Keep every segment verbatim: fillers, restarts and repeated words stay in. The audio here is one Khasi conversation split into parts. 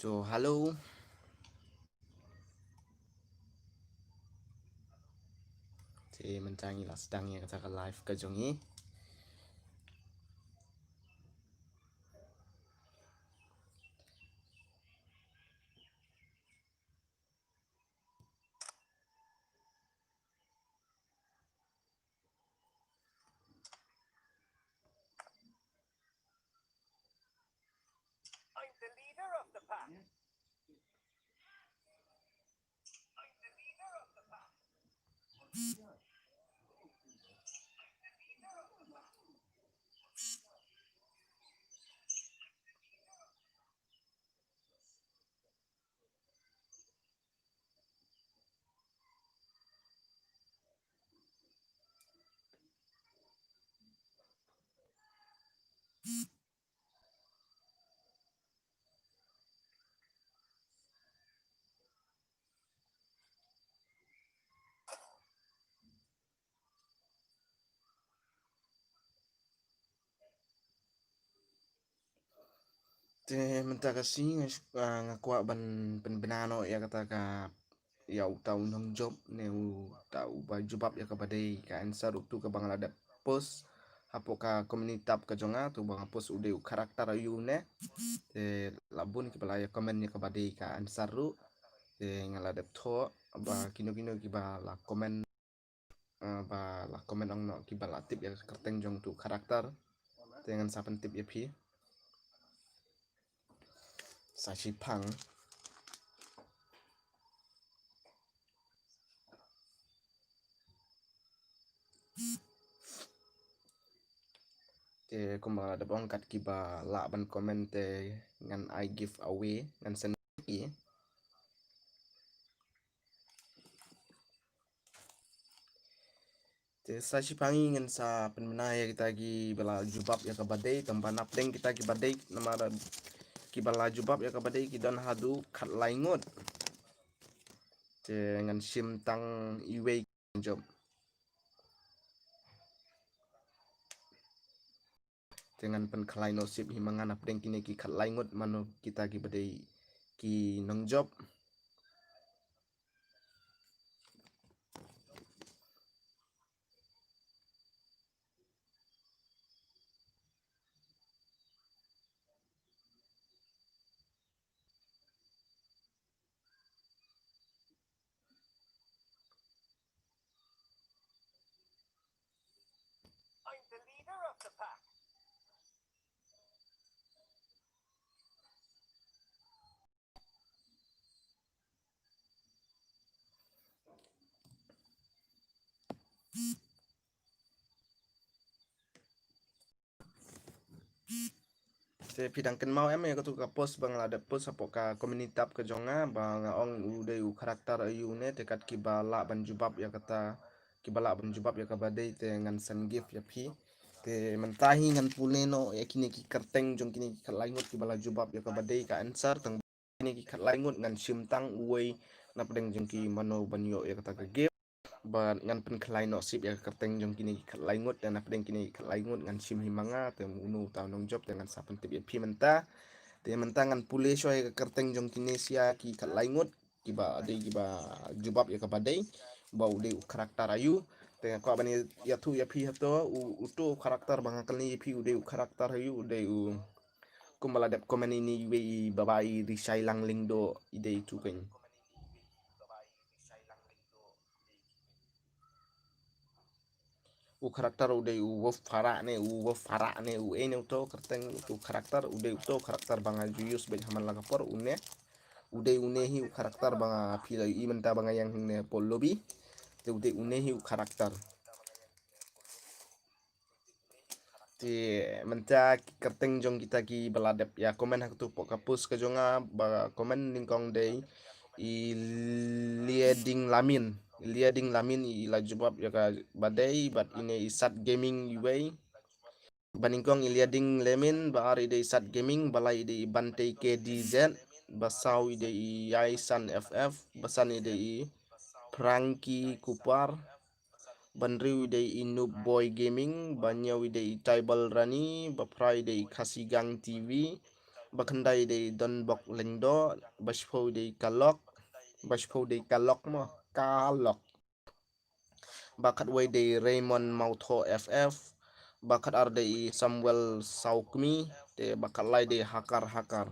So, hello. Te mynta ngi la sdang ïa kata ka live ka jong ngi. I'm the leader of the pack. I'm the leader of the pack. Te mynta ka sngi nga, ah, nga kwah ban pynbna noh ïa kata ka, ïa uta u nongjop ne uta uba jubab ïa kaba dei ka answer utu kaba nga la dep post hapoh ka community tab ka jong nga, utu ba nga post u dei u character aïu ne. Te la bun kiba la ïa comment ïa kaba dei ka answer ruh. Te nga la dep thoh ba kino kino kiba la comment, ah, ba la comment ong noh kiba la tip ïa ka kyrteng jong utu u character. Te ngan sa pyntip ïa phi. Sa shiphang. Te kumba la dep ong, kat kiba lah ban comment te ngan ai giveaway, ngan send ïa ki. Te sa shiphang ngan sa pynbna ïa kita kiba la jubab ïa kaba dei, tang ba na pdeng kita kiba dei, namar kiba la jubab ïa kaba dei ki don haduh khatlai ngut. Te ngan shim tang iwei jop. Te ngan pynkhlaiñ noh sip hi ma nga na pdeng kine ki khatlai ngut mano kita kiba dei ki nongjop. I'm the leader of the pack. Te phi dang kynmaw em ïa katu ka post ba nga la dep post hapoh ka community tab ka jong nga ba nga ong u dei u character aïu ne, te kat kiba lah ban jubab ïa kata, kiba lah ban jubab ïa kaba dei te ngan send gift ïa phi. Te mynta hi ngan pule noh ïa kine ki kyrteng jong kine ki khatlai ngut kiba la jubab ïa kaba dei ka answer, tang kine ki khatlai ngut ngan shim tang uwei na pdeng jong ki mano ban ïoh ïa kata ka gift. Bad ngan pynkhlaiñ noh sip ïa ka kyrteng jong kine ki khatlai ngut, na pdeng kine ki khatlai ngut ngan shim hi ma nga te uno uta u nongjop te ngan sa pyntip ïa phi mynta. Te mynta ngan pule shuwa ïa ka kyrteng jong kine sha ki khatlai ngut kiba dei kiba jubab ïa kaba dei ba u dei u character aïu. Te nga kwah ban ïathuh ïa phi hato u, uto u character ba nga kylli ïa phi u dei u character aïu, u dei u, kumba la dep comment ine iwei i Babai Rishai Langlyngdoh, i dei tu kein. U character u dei u Wolf Farah ne, u Wolf Farah ne, u ei ne uto kyrteng uto character, u dei uto character ba nga ju use beit ha man la ka por, une. U dei une hi u character ba nga phi la ïohi mynta ba nga ïeng hangne hapoh lobby. Te u dei une hi u character. Te mynta ki kyrteng jong kita kiba la dep ïa comment ha katu poh ka post ka jong nga ba comment nyngkong dei i Liading Lamin. I Liading Lamin i la jubab ïa kaba dei, bad ine i Sat Gaming iwei. Ba nyngkong i Liading Lamin, ba ar i dei i Sat Gaming, ba lai i dei i Bantei K D Z, ba saw i dei i Yaisan F F, ba san i dei i Frankie Kupar, ba hynriew i dei i Noob Boy Gaming, ba hynñiew i dei i Tribal Rani, ba phra i dei i Khasi Gang T V, ba khyndai dei Donbok Lyngdoh, ba shiphew dei Kalok, ba shiphew dei Kalok mo, Kalok. Ba khatwei dei Raymond Mautho F F, ba khatar dei Samuel Saukmi, te ba khatlai dei Hakar Hakar.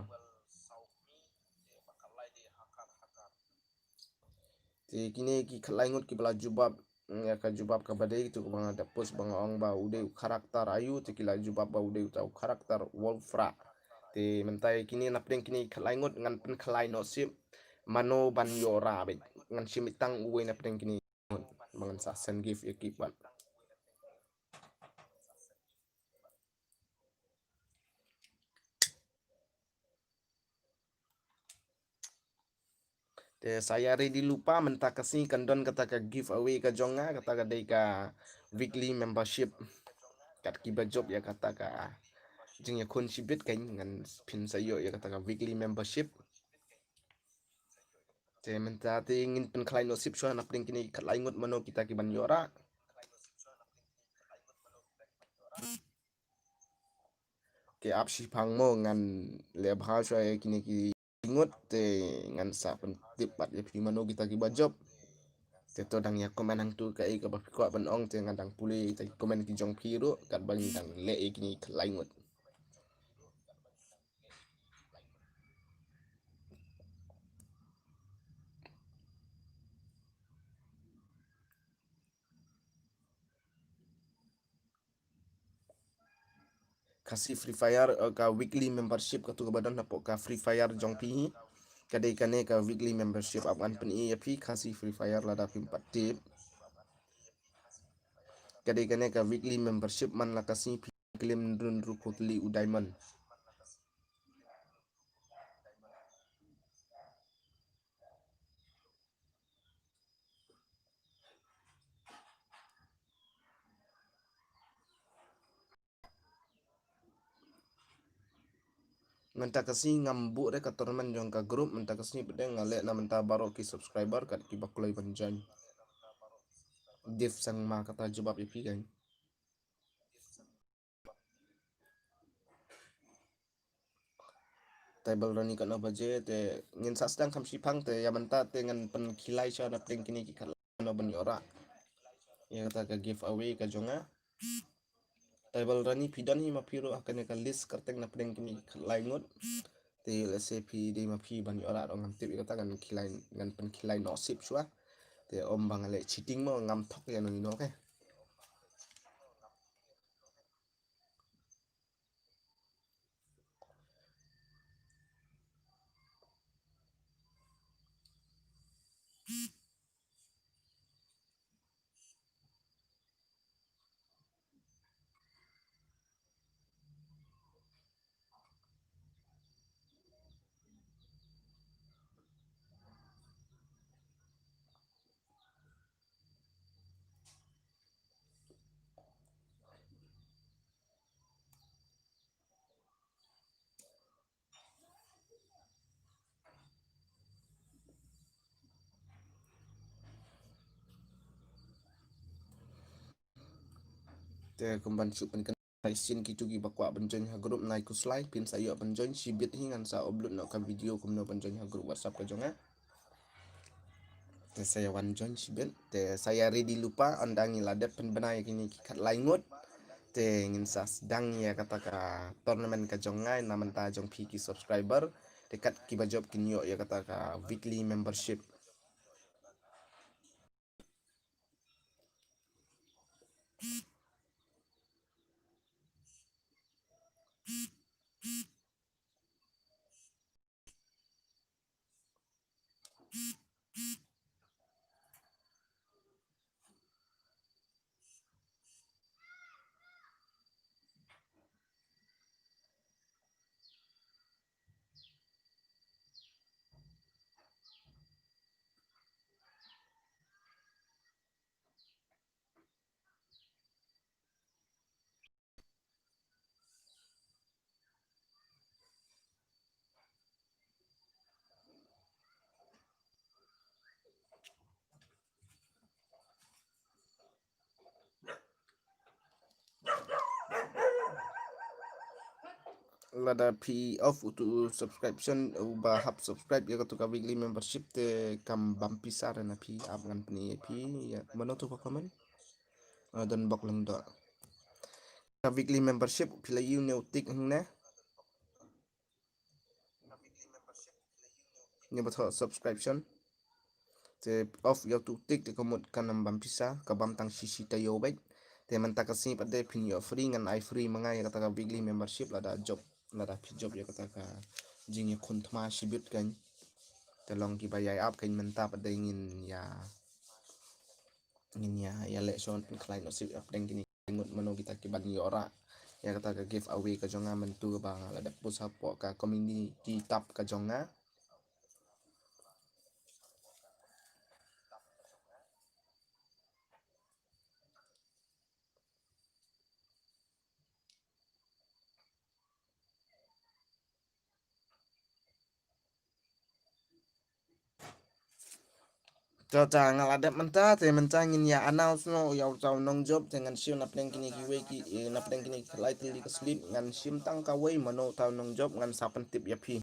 Te kine ki khatlai ngut kiba la jubab, mm, ïa ka jubab kaba dei tu kaba nga da post ba nga ong ba u dei u character aïu, te ki la jubab ba u dei uta u character Wolfra. Te mynta ïa kine napdeng kine ki khatlai ngut ngan pynkhlaiñ noh sip mano ban ïoh rah beit, ngan shim beit tang uwei napdeng kine. Ba ngan sa send gift ïa ki pat. Te sa ïa ready lypa mynta ka sngi kan don kata ka giveaway ka jong nga, kata ka dei ka weekly membership. Kat kiba jop ïa kata ka jingïakhun shibit kan ngan pynsa ïoh ïa kata ka weekly membership. Te mynta te ngin pynkhlaiñ noh sip shuwa napdeng kine ki khatlai ngut mano kita kiban ïoh rah. Te ap shipang mo ngan leh bha shuwa ïa kine ki ngut te ngan sa pyntip pat ïa phi mano kita kiba jop. Te to dang ïa comment hangtu kaei kaba phi kwah ban ong te ngan dang pule ïa kita ki comment ki jong phi ruh katba ngi dang leh ïa kine ki khatlai ngut. Khasi Free Fire, eh, ka weekly membership katu kaba don hapoh ka Free Fire jong phi. Ka dei kane ka weekly membership ap ngan pyni ïa phi Khasi Free Fire lada phim pat tip. Ka dei kane ka weekly membership man la ka sngi phi claim hynriew hynriew phew tylli u diamond. Mynta ka sngi ngam buh re ka tournament jong ka group, mynta ka sngi pdeng nga leh na mynta baroh ki subscriber kat kiba kloi ban join. Dif sang ma kata jubab ïa phi kan. Table Rani katno baje te ngin sa sdang kham shipang te ïa mynta te ngan pynkhilai sha napdeng kine ki khatlai ngut ban ïoh rah ïa kata ka giveaway ka jong nga. Table Rani phi don hi ma phi ruh ha kane ka list kyrteng napdeng kine ki khatlai ngut. Te lehse phi dei ma phi ban ïoh rah ruh ngam tip ïa kata ngan khilai ngan pynkhilai noh sip shuwa. Te ym ba nga leh cheating mo ngam thok ïa no ïa no ke. Te kumban shu pynkyndai sien kitu kiba kwah ban join ha group nai khuslai phin sa ïoh ban join shibit hi ngan sa upload noh ka video kumno ban join ha group WhatsApp ka jong nga. Te sa ïa wan join shibit. Te sa ïa ready lypa ynda ngi la dep pynbna ïa kine ki khatlai ngut. Te ngin sa sdang ïa kata ka tournament ka jong nga na mynta jong phi ki subscriber. Te kat kiba jop kin ïoh ïa kata ka weekly membership. Lada phi off utu subscription, uba hap subscribe ïa katu ka weekly membership te kam bam pisa re na phi, ap ngan pyni ïa phi. Ïa mano tu ba comment? Ah, don bok lang do. Ka weekly membership phi la ïoh ne u tik hangne. Ne ba thoh subscription. Te off ïa u tu tik te ka mut ka nam bam pisa, ka bam tang shi shi taïew beit. Te mynta ka sngi pat de phin ïoh free, ngan ai free ma nga ïa kata ka weekly membership lada jop, lada phi jop ïa kata ka jingïakhun thma shibit kan. Te long kiba ïai ap kan mynta pat de ngin ïa, ngin ïa, ïa leh shon pynkhlaiñ noh sip ap deng kine. Ngut mano kita kiban ïoh rah ïa kata ka giveaway ka jong nga mynta ba nga la dep post hapoh ka community tab ka jong nga. To ta nga la dep mynta, te mynta ngin ïa announce noh ïa uta u nongjop, te ngan shim na pdeng kine kiwei ki, eh, na pdeng kine ki lai tylli ka slip, ngan shim tang kawei mano uta u nongjop, ngan sa pyntip ïa phi.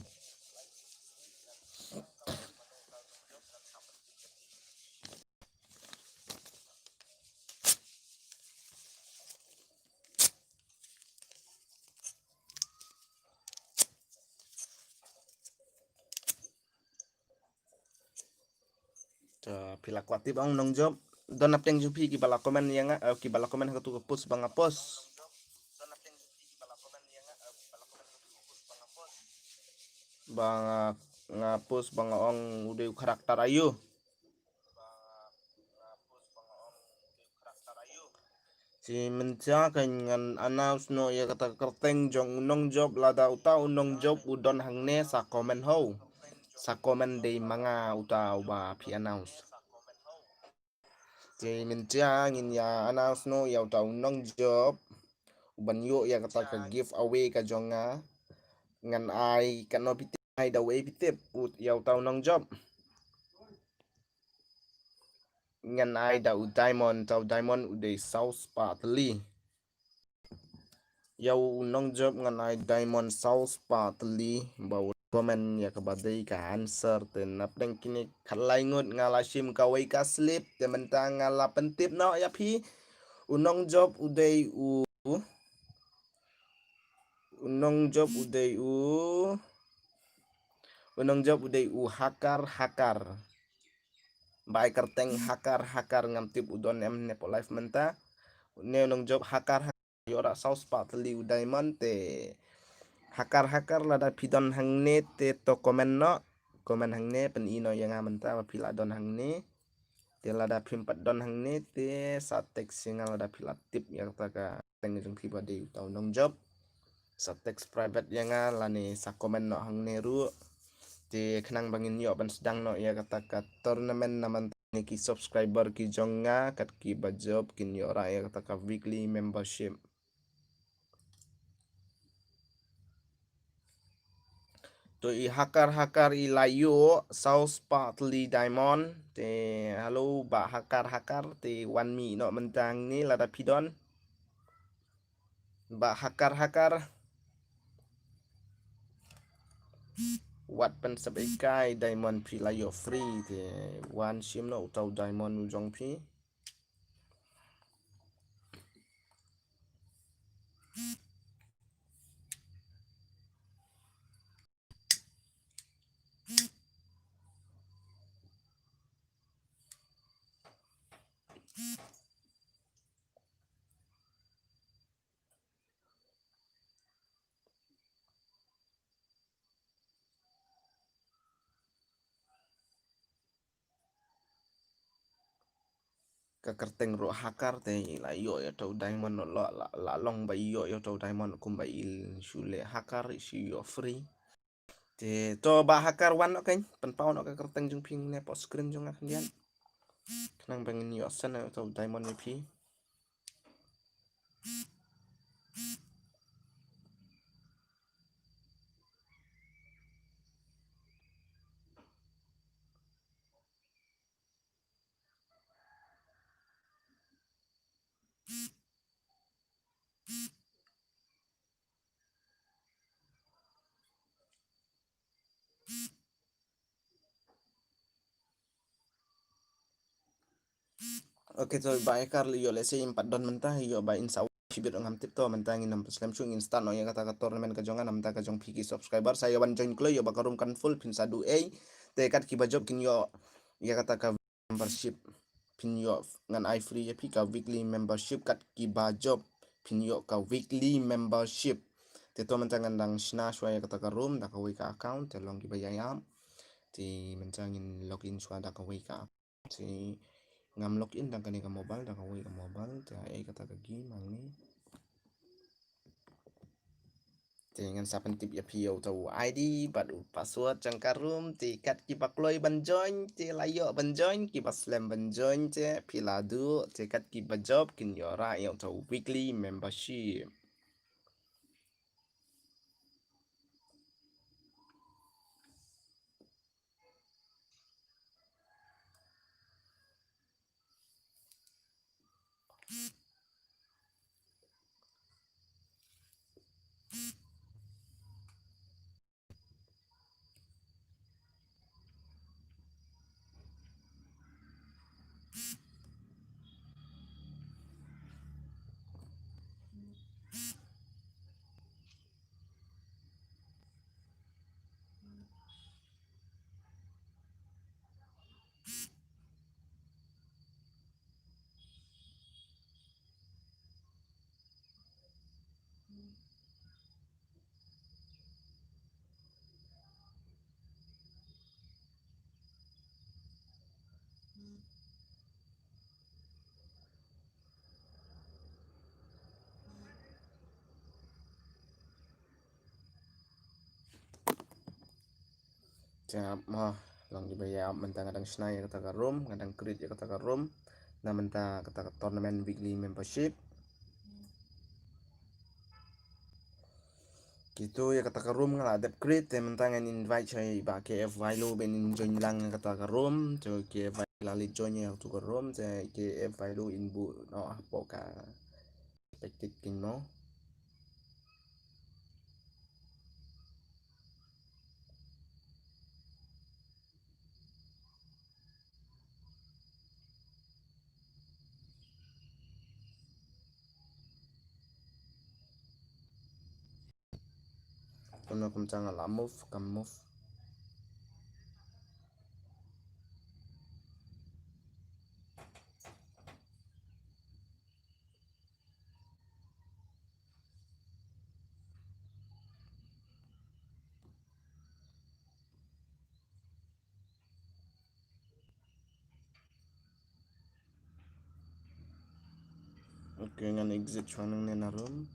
To, phi la kwah tip ong nongjop. Don na pdeng jong phi kiba la comment ïa nga, eh, kiba la comment ha katu ka post ba nga post. Ba nga, nga post ba nga ong u dei u character aïu. Te mynta kan ngan announce noh ïa kata ka kyrteng jong u nongjop, lada uta u nongjop u don hangne sa comment ho. Sa comment dei ma nga uta uba phi announce. Te mynta ngin ïa announce noh ïa uta u nongjop uban ïoh ïa kata ka giveaway ka jong nga. Ngan ai katno phi tip, ai da wei phi tip ïa uta u nongjop. Ngan ai da u diamond, uta u diamond u dei saw spah tylli. Ïa u nongjop ngan ai diamond saw spah tylli, ba u comment ïa kaba dei ka answer. Te na pdeng kine khatlai ngut nga la shim kawei ka slip, te mynta nga la pyntip noh ïa phi. U nongjop u dei u, u nongjop u dei u, u nongjop u dei u Hakar Hakar. Ba ai kyrteng Hakar Hakar, ngam tip u don em ne pdeng live mynta. Ne u nongjop Hakar Hakar. Ïoh rah saw spah tylli u diamond te. Hakar Hakar lada phi don hangne te to comment noh. Comment hangne, pyni noh ïa nga mynta ba phi la don hangne. Te lada phim pat don hangne te sa text ïa nga lada phi la tip ïa kata ka kyrteng jong phi ba dei uta u nongjop. Sa text private ïa nga lane sa comment noh hangne ruh. Te khnang ba ngin ïoh ban sdang noh ïa kata ka tournament na mynta. Kine ki subscriber ki jong nga kat kiba jop kin ïoh rah ïa kata ka weekly membership. To i Hakar Hakar i la ïoh saw spah tylli diamond. Te hello Bah Hakar Hakar, te wan mih noh mynta hangne lada phi don. Bah Hakar Hakar. Wat pynsep ïa kai diamond phi la ïoh free te wan shim noh uta u diamond u jong phi. Ka kyrteng ruh Hakar te i la ïoh ïa uta u diamond, la, la, la long ba i ïoh ïa uta u diamond kumba i shu leh Hakar i shu ïoh free. Te to Bah Hakar wan noh kan, pynpaw noh ka kyrteng jong phi hangne hapoh screen jong nga khyndiat. Khnang ba ngin ïoh send ïa uta u diamond ïa phi. Okay, to ba ïa kar ïoh lehse im pat don mynta, ïoh ba in sa u shibit ngam tip, to mynta ngin ym slem shuh, ngin start noh ïa kata ka tournament ka jong nga, namta ka jong phi ki subscriber sa ïa wan join kloi, ïoh ba ka room kan full phin sa duh ei. Te kat kiba jop kin ïoh ïa kata ka membership, phin ïoh, ngan ai free ïa phi ka weekly membership, kat kiba jop phin ïoh ka weekly membership. Te to mynta ngan dang shna shuwa ïa kata ka room da kawei ka account, te long kiba ïaid. Te mynta ngin login shuwa da kawei ka account. Te ngam login da kane ka mobile, da kawei ka mobile, te ai kata ka game hangne. Te ngan sa pyntip ïa phi ïa uta u I D bad u password jong ka room, te kat kiba kloi ban join te la ïoh ban join, kiba slem ban join te phi la duh, te kat kiba jop kin ïoh rah ïa uta u weekly membership. Te ma long kiba ïa, mynta nga dang shna ïa kata ka room, nga dang create ïa kata ka room. Na mynta kata ka tournament weekly membership. Kitu ïa kata ka room nga la dep create, te mynta ngan invite sha i bah K F Vailo ban in join lang ïa kata ka room. Te K F Vailo la leit join ïa kata ka room, te K F Vailo in buh noh hapoh ka Tactic king no. Kumno kumta nga la move, kam move. Okay, ngan exit shuwa nangne na room.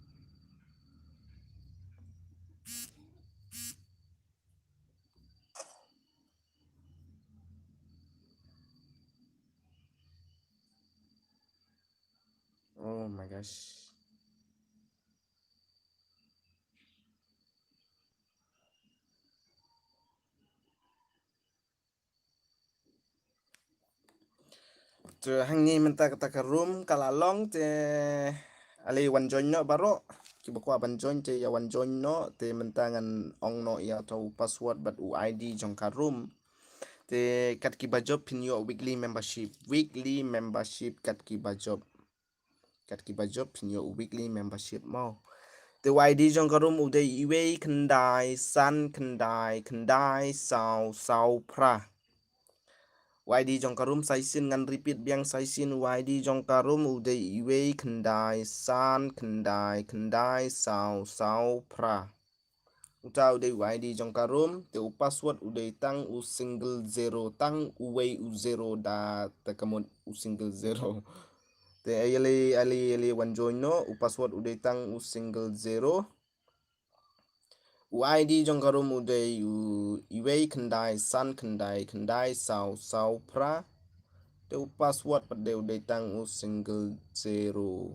Oh my gosh. Te hangne mynta kata ka room ka la long, te ale wan join noh baroh. Kiba kwah ban join te ïa wan join noh, te mynta ngan ong noh ïa uta u password bad u I D jong ka room. Te kat kiba jop phin ïoh weekly membership, weekly membership kat kiba jop. Kat kiba jop phin ïoh weekly membership mo. Te u I D jong ka room u dei iwei khyndai san khyndai khyndai saw saw phra. U I D jong ka room sa shisien, ngan repeat biang sa shisien, u I D jong ka room u dei iwei khyndai san khyndai khyndai saw saw phra. Uta u dei u I D jong ka room, te u password u dei tang u single zero, tang uwei u zero da te ka mut u single zero. Te ale, ale, ale wan join noh, u password u dei tang u single zero. U I D jong ka room u dei u iwei khyndai san khyndai khyndai saw saw phra. Te u password pat de u dei tang u single zero.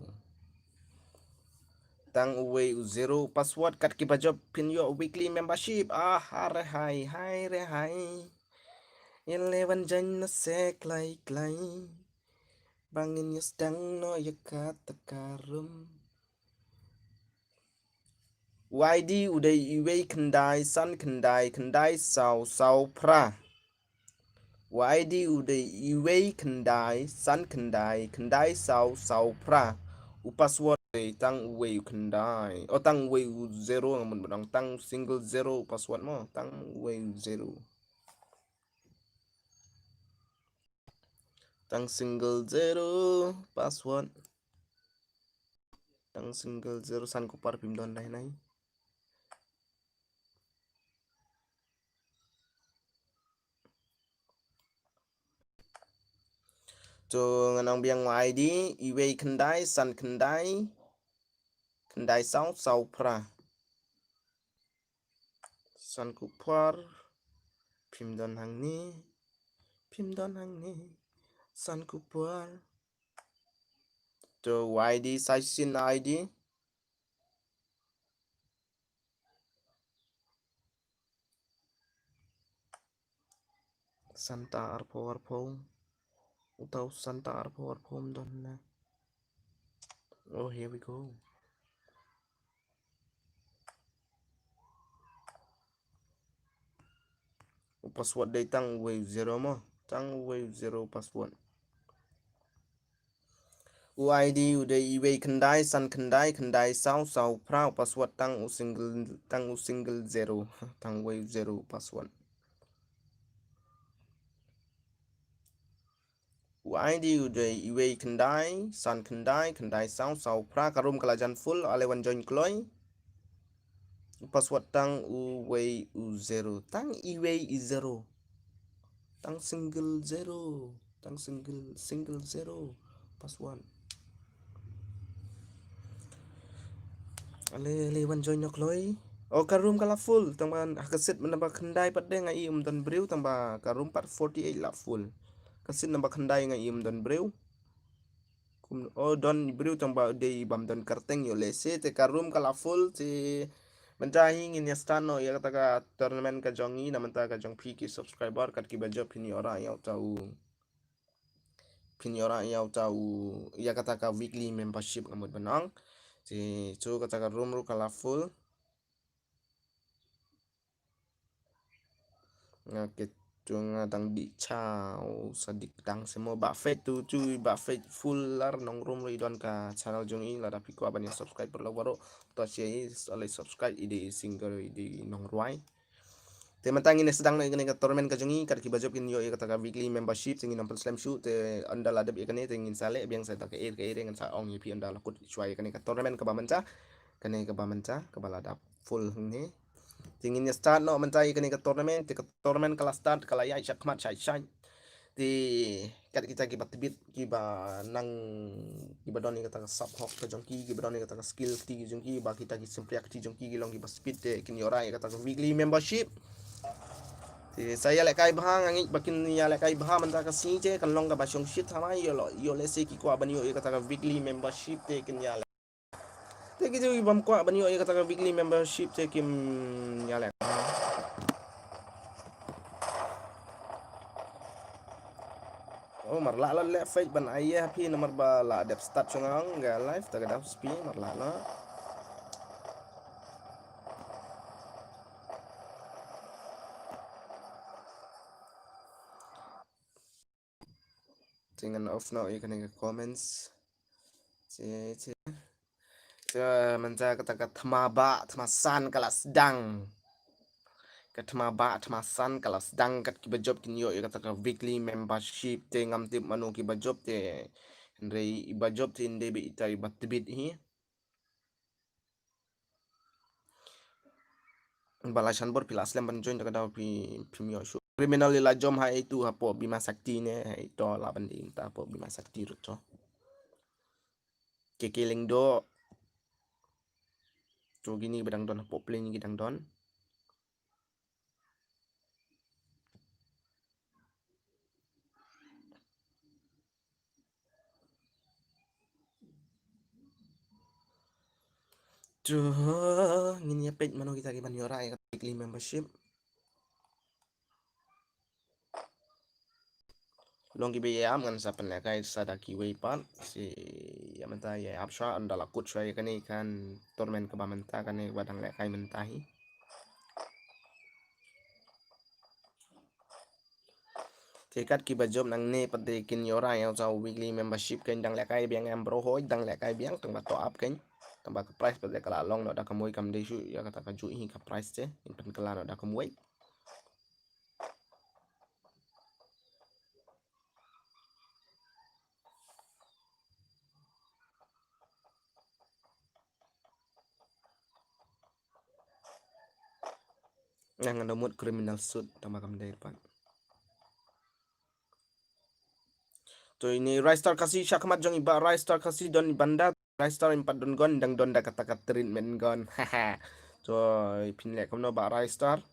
Tang uwei u zero u password, kat kiba jop phin ïoh weekly membership. Ah, hare hai, hai re hai. Ïa le wan join noh se klai klai. Ba ngin ïa sdang noh ïa kata ka room. U I D u dei iwei khyndai san khyndai khyndai saw saw phra. U I D u dei iwei khyndai san khyndai khyndai saw saw phra. U password dei tang uwei u khyndai. O, tang uwei u zero, nga mut ba dang tang single zero u password mo, tang uwei u zero. Tang single zero password. Tang single zero, san ku par phim don dei nai. To ngan ong biang u I D, iwei khyndai san khyndai khyndai saw saw phra. San ku par phim don hangne, phim don hangne, san ku par. To u I D, sa shisien u I D. San ta arphew arphew. Uta u san ta arphew arphew um don na. Oh, here we go. U password dei tang uwei u zero mo. Tang uwei u zero u password. U I D u dei iwei khyndai san khyndai khyndai saw saw phra, u password tang u single, tang u single zero. Tang uwei u zero u password. U I D u dei iwei khyndai san khyndai khyndai saw saw phra. Ka room ka la jan full, ale wan join kloi. U password tang uwei u zero, tang iwei i zero. Tang single zero, tang single, single zero password. Ale, ale wan join noh kloi. O, ka room ka la full, tang ba ha ka seat mynta ba khyndai pat de nga i um don briew, tang ba ka room pat forty-eight la full. Ka seat number khyndai nga i um don briew. Kum, o, don briew tang ba dei bym don kyrteng, ïoh lehse te ka room ka la full te mynta hi ngin ïa start noh ïa kata ka tournament ka jong ngi, na mynta ka jong phi ki subscriber kat kiba jop phin ïoh rah ïa uta u, phin ïoh rah ïa uta u, ïa kata ka weekly membership nga mut ban ong. Te to kata ka room ruh ka la full. Nga kito nga dang dih cha, u sa dih dang se mo. Bah Faith tu, tu Bah Faith full lar nong room ruh i don ka channel jong i, lada phi kwah ban ïa subscribe paralok baroh. To share i, ale subscribe i dei singer, i dei nongrwai. Te mynta ngin ïa sdang noh ïa kane ka tournament ka jong i, kat kiba jop kin ïoh ïa kata ka weekly membership, te ngin ym pynslem shuh, te ynda la dep ïa kane te ngin sa leh biang sa da ka ei ka ei, ngan sa ong ïa phi ynda la kut shuwa ïa kane ka tournament kaba mynta, kane kaba mynta, kaba la dap full hangne. Te ngin ïa start noh mynta ïa kane ka tournament, te ka tournament ka la start, ka la ïaid shakhmat shait shait. Te kat kita kiba tbit, kiba nang, kiba don ïa kata ka sap hok ka jong ki, kiba don ïa kata ka skill kti ki jong ki, ba kita ki sympriak kti jong ki, ki long kiba speed, te kin ïoh rah ïa kata ka weekly membership. Te sa ïalehkai bha, nga ngeit ba kin ïalehkai bha mynta ka sngi, te kan long kaba shongshit thamai, ïoh lo, ïoh lehse ki kwah ban ïoh ïa kata ka weekly membership, te kin ïaleh. Te kito ki bym kwah ban ïoh ïa kata ka weekly membership te kim ïaleh. Oh, mar lah la leh fake ban ai ïa phi namar ba la dep start shong ang ga live ta ka dap spi mar lah la. Te ngan off noh ïa kane ka comments. Te, te. Te mynta kata ka thma ba thma san ka la sdang. Ka thma ba thma san ka la sdang, kat kiba jop kin ïoh ïa kata ka weekly membership, te ngam tip mano kiba jop te. Hynrei iba jop te ynda ba ita iba tbit hi. Ba la shan bor phi la slem ban join ta ka daw phi, phim ïoh shuh. Criminal i la jom ha itu hapoh Bima Sakti ne, ha ito la ban ding ta hapoh Bima Sakti ruh to. Ke ke leng do. To kini ba dang don hapoh plane ki dang don. To ngin ïa peit mano kita ki ban ïoh rah ïa ka weekly membership. Long kiba ïa ap ngan sa pynlehkai sa da kiwei pat. Shi ïa mynta ïa ap shwa, ynda la kut shwa ïa kane kan tournament kaba mynta, kane kaba dang lehkai mynta hi. Te kat kiba jop nangne pat te kin ïoh ra ïa u weekly membership, kein dang lehkai biang em bro, hoi dang lehkai biang, tang ba top up kein. Tang ba ka price pat te ka la long noh da ka mui, kam dei shuh ïa kata ka juh hi ka price te, in pynkylla noh da ka mui. Ngan da mut criminal suit tang ba kam dei pat. To ine Ristar Khasi, shakhmat jong i Bah Ristar Khasi don i banda. Ristar, im pat don gun, dang don da kata ka treatment gun. Haha. To phin leh kumno Bah Ristar?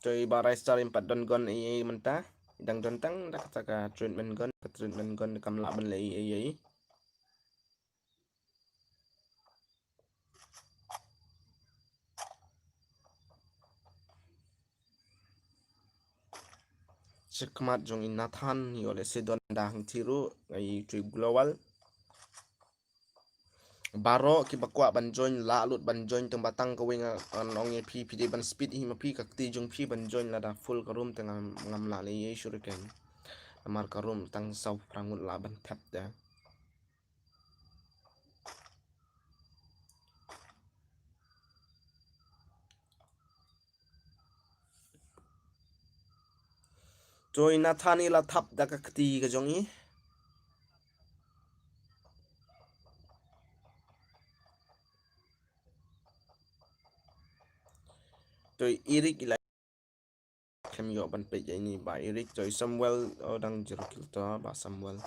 To i Bah Ristar, im pat don gun ei ei mynta. Dang don tang da kata ka treatment gun, ka treatment gun kam lah ban leh ei ei. Shakhmat jong i Nathan, ïoh lehse don da hangtei ruh, i Trip Global. Baroh kiba kwah ban join, lah lut ban join, tang ba tang kawei nga, ngan ong ïa phi, phi dei ban speed hi ma phi, ka kti jong phi ban join lada full ka room te ngam, ngam lah leh ei ei shuh ruh kein. Namar ka room tang saw phra ngut lah ban thep te. To i Nathan i la thap da ka kti ka jong i. To i Eric i la khlem ïoh ban peit ïa ini Bah Eric. To i Samuel, oh, dang zero kill to Bah Samuel.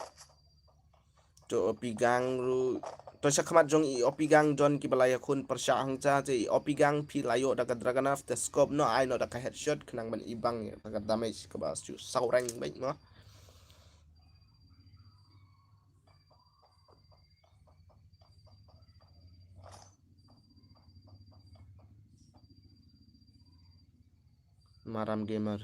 To Opigang ruh, to shakhmat jong i Opigang don kiba la ïakhun pyrshah hangta, te i Opigang phi la ïoh da ka Dragunov, te scope noh, ai noh da ka headshot khnang ban ibang ïa ka damage kaba shu saw rank beit mo. Maram Gamer.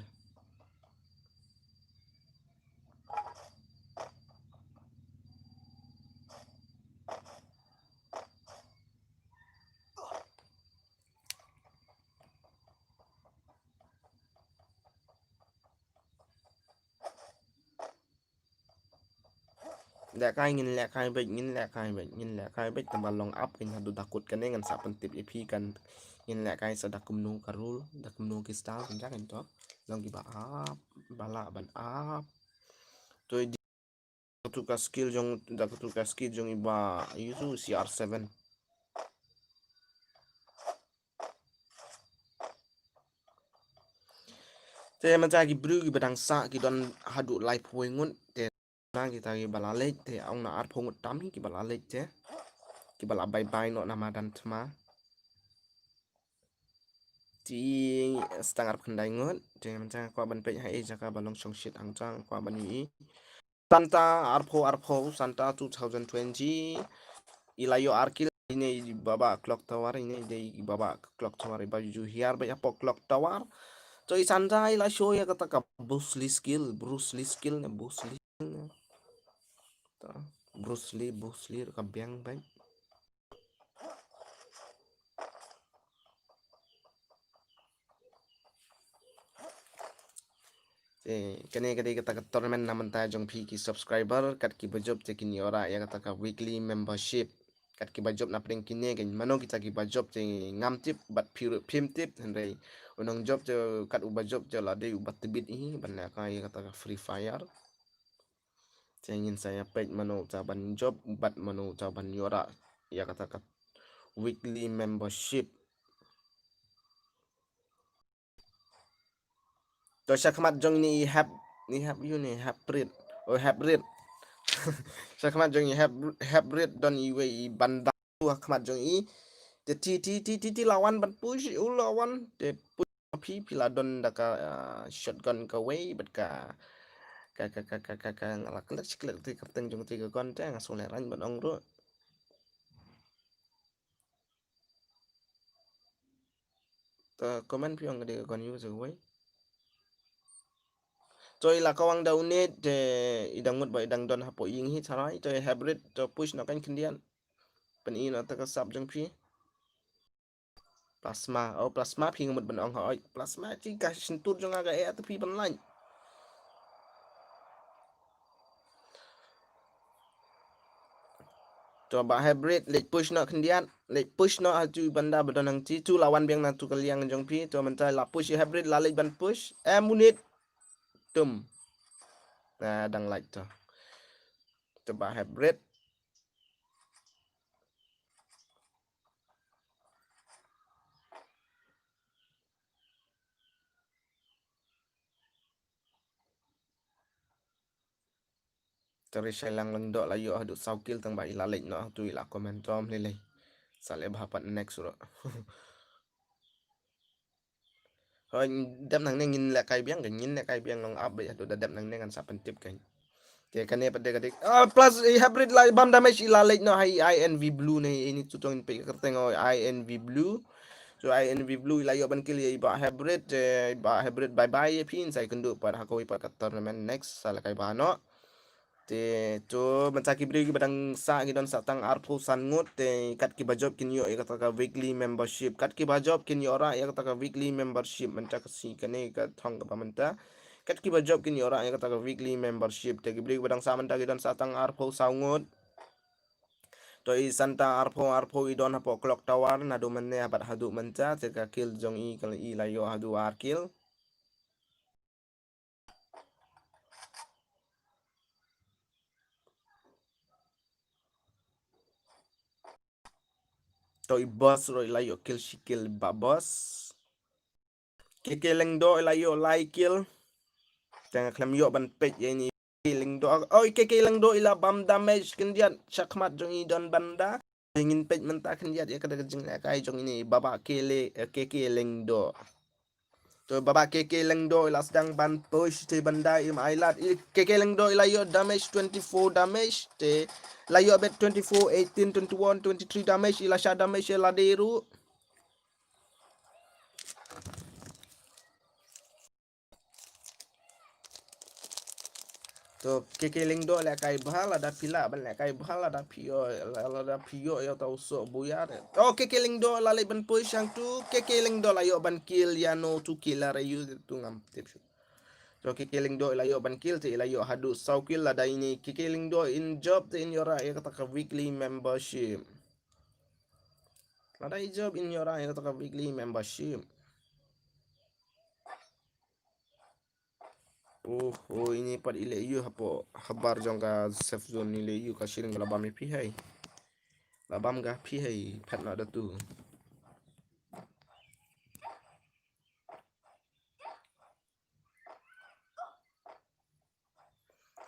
Lehkai, ngin lehkai beit, ngin lehkai beit, ngin lehkai beit, tang ba long up kein haduh da kut kane ngan sa pyntip ïa phi kan, ngin lehkai sa da kumno ka rule, da kumno ki style kein, kein to. Long kiba up, ba lah ban up. To i da katu ka skill jong, da katu ka skill jong i Bah, ïa tu C R seven. Te mynta ki briew kiba dang sah ki don haduh laiphew ngut, te na kita kiba la leit, te ong na arphew ngut tam hi kiba la leit te. Kiba la bye bye noh na madan thma. Te stang arphew khyndai ngut, te mynta kwah ban peit ha i jaka ba long shongshit hangta, kwah ban ïohi. Santa arphew arphew, Santa two thousand twenty. I la ïoh ar kill, ine i baba clock tower, ine i dei i baba clock tower, iba ju hiar beit hapoh clock tower. To i Santa i la show ïa kata ka Bruce Lee skill, Bruce Lee skill ne Bruce Lee ne. Ta, Bruce Lee, Bruce Lee ka biang beit. Te kane ka dei kata ka tournament na mynta jong phi ki subscriber, kat kiba jop te kin ïoh ra ïa kata ka weekly membership. Kat kiba jop na pdeng kine kein, mano kita kiba jop te ngam tip, bad phi ruh phim tip, hynrei u nongjop te kat uba jop te la dei uba tbit hi ban lehkai ïa kata ka Free Fire. Te ngin sa ïa peit mano uta ban jop bad mano uta ban ïoh ra ïa kata ka weekly membership. To shakhmat jong ini i Hep, i Hep yu ne Heprit. Oh, Heprit. Shakhmat jong i Hep, Heprit don iwei i banda shakhmat jong i. Te ti ti ti ti ti la wan ban push, u la wan te push. Phi, phi la don da ka, ah, shotgun kawei bad ka, ka, ka, nga la klet shi klet te ka pteng jong te ka gun te nga sngewlehrain ban ong ruh. Te comment phi ong ka dei ka gun yu sa kawei. To i la kawang da une te i dang mut ba i dang don hapoh ïing hi tharai, to i Heprit to push noh kan khyndiat. Pyni noh ta ka sap jong phi. Plasma. Oh, plasma phi nga mut ban ong ha oi. Plasma chi ka shyntur jong nga ka eh ta phi ban lain. To ba hybrid, leit push noh khyndiat. Leit push noh ha tu i banda ba don hangti. Tu la wan biang na tu ka liang jong phi. To mynta la push i hybrid, la leit ban push. Eh, munit. Tum. Na dang lait to. To ba hybrid. Tari Shailang Lyngdoh la ïoh haduh saw kill tang ba i la leit noh tu i la comment tom lei lei. Sa leh bha pat next ruh. Hoi, dep nangne ngin leh kai biang, ngin leh kai biang long up ba haduh da dep nangne ngan sa pyntip kan. Te kane pat de ka dik. Ah, plus i hybrid la bam damage i la leit noh ha i I N V blue ne ini tu tong pe ka kyrteng oi I N V blue. So I N V blue i la ïoh ban kill ïa i bah hybrid, eh, i bah hybrid bye bye ïa phi, sa ïakynduh pat ha kawei pat ka tournament next sa leh kai bha noh. Te to mynta ki briew kiba dang sah ki don sah tang arphew san ngut, te kat kiba jop kin ïoh ïa kata ka weekly membership. Kat kiba jop kin ïoh rah ïa kata ka weekly membership mynta ka sngi kane ka thong kaba mynta. Kat kiba jop kin ïoh rah ïa kata ka weekly membership. Te ki briew kiba dang sah mynta ki don sah tang arphew saw ngut. To i Santa arphew arphew i don hapoh clock tower naduh mynne bad haduh mynta, te ka kill jong i ka la i la ïoh haduh ar kill. To i boss ruh i la ïoh kill shi kill bah boss. K K Lyngdoh i la ïoh lai kill. Te nga khlem ïoh ban peit ïa ini K K Lyngdoh. Oh, K K Lyngdoh i la bam damage khyndiat shakhmat jong i don banda. Ngin peit mynta khyndiat ïa kata ka jinglehkai jong ini Baba K L, eh, K K Lyngdoh. To Baba K K Lyngdoh i la sdang ban push te banda im ai lad. I K K Lyngdoh i la ïoh damage twenty-four damage. Te la ïoh bet twenty-four, eighteen, twenty-one, twenty-three damage. I la shah damage ïa lade ruh. To K K Lyngdoh lehkai bha, lada phi lah ban lehkai bha, lada phi ïoh, lada phi ïoh ïa uta u soh buya. To K K Lyngdoh la leit ban push hangtu, K K Lyngdoh la ïoh ban kill ïa no tu killer ïa u tu ngam tip shuh. To K K Lyngdoh la ïoh ban kill te la ïoh haduh saw kill, lada ini K K Lyngdoh in jop te in ïoh rah ïa kata ka weekly membership. Lada i jop in ïoh rah ïa kata ka weekly membership. Oh, oh, ini pat i leh ïa u hapoh habar jong ka safe zone, i leh ïa u ka shilling la bam ïa phi hai. La bam ka phi hai, phet na da tu.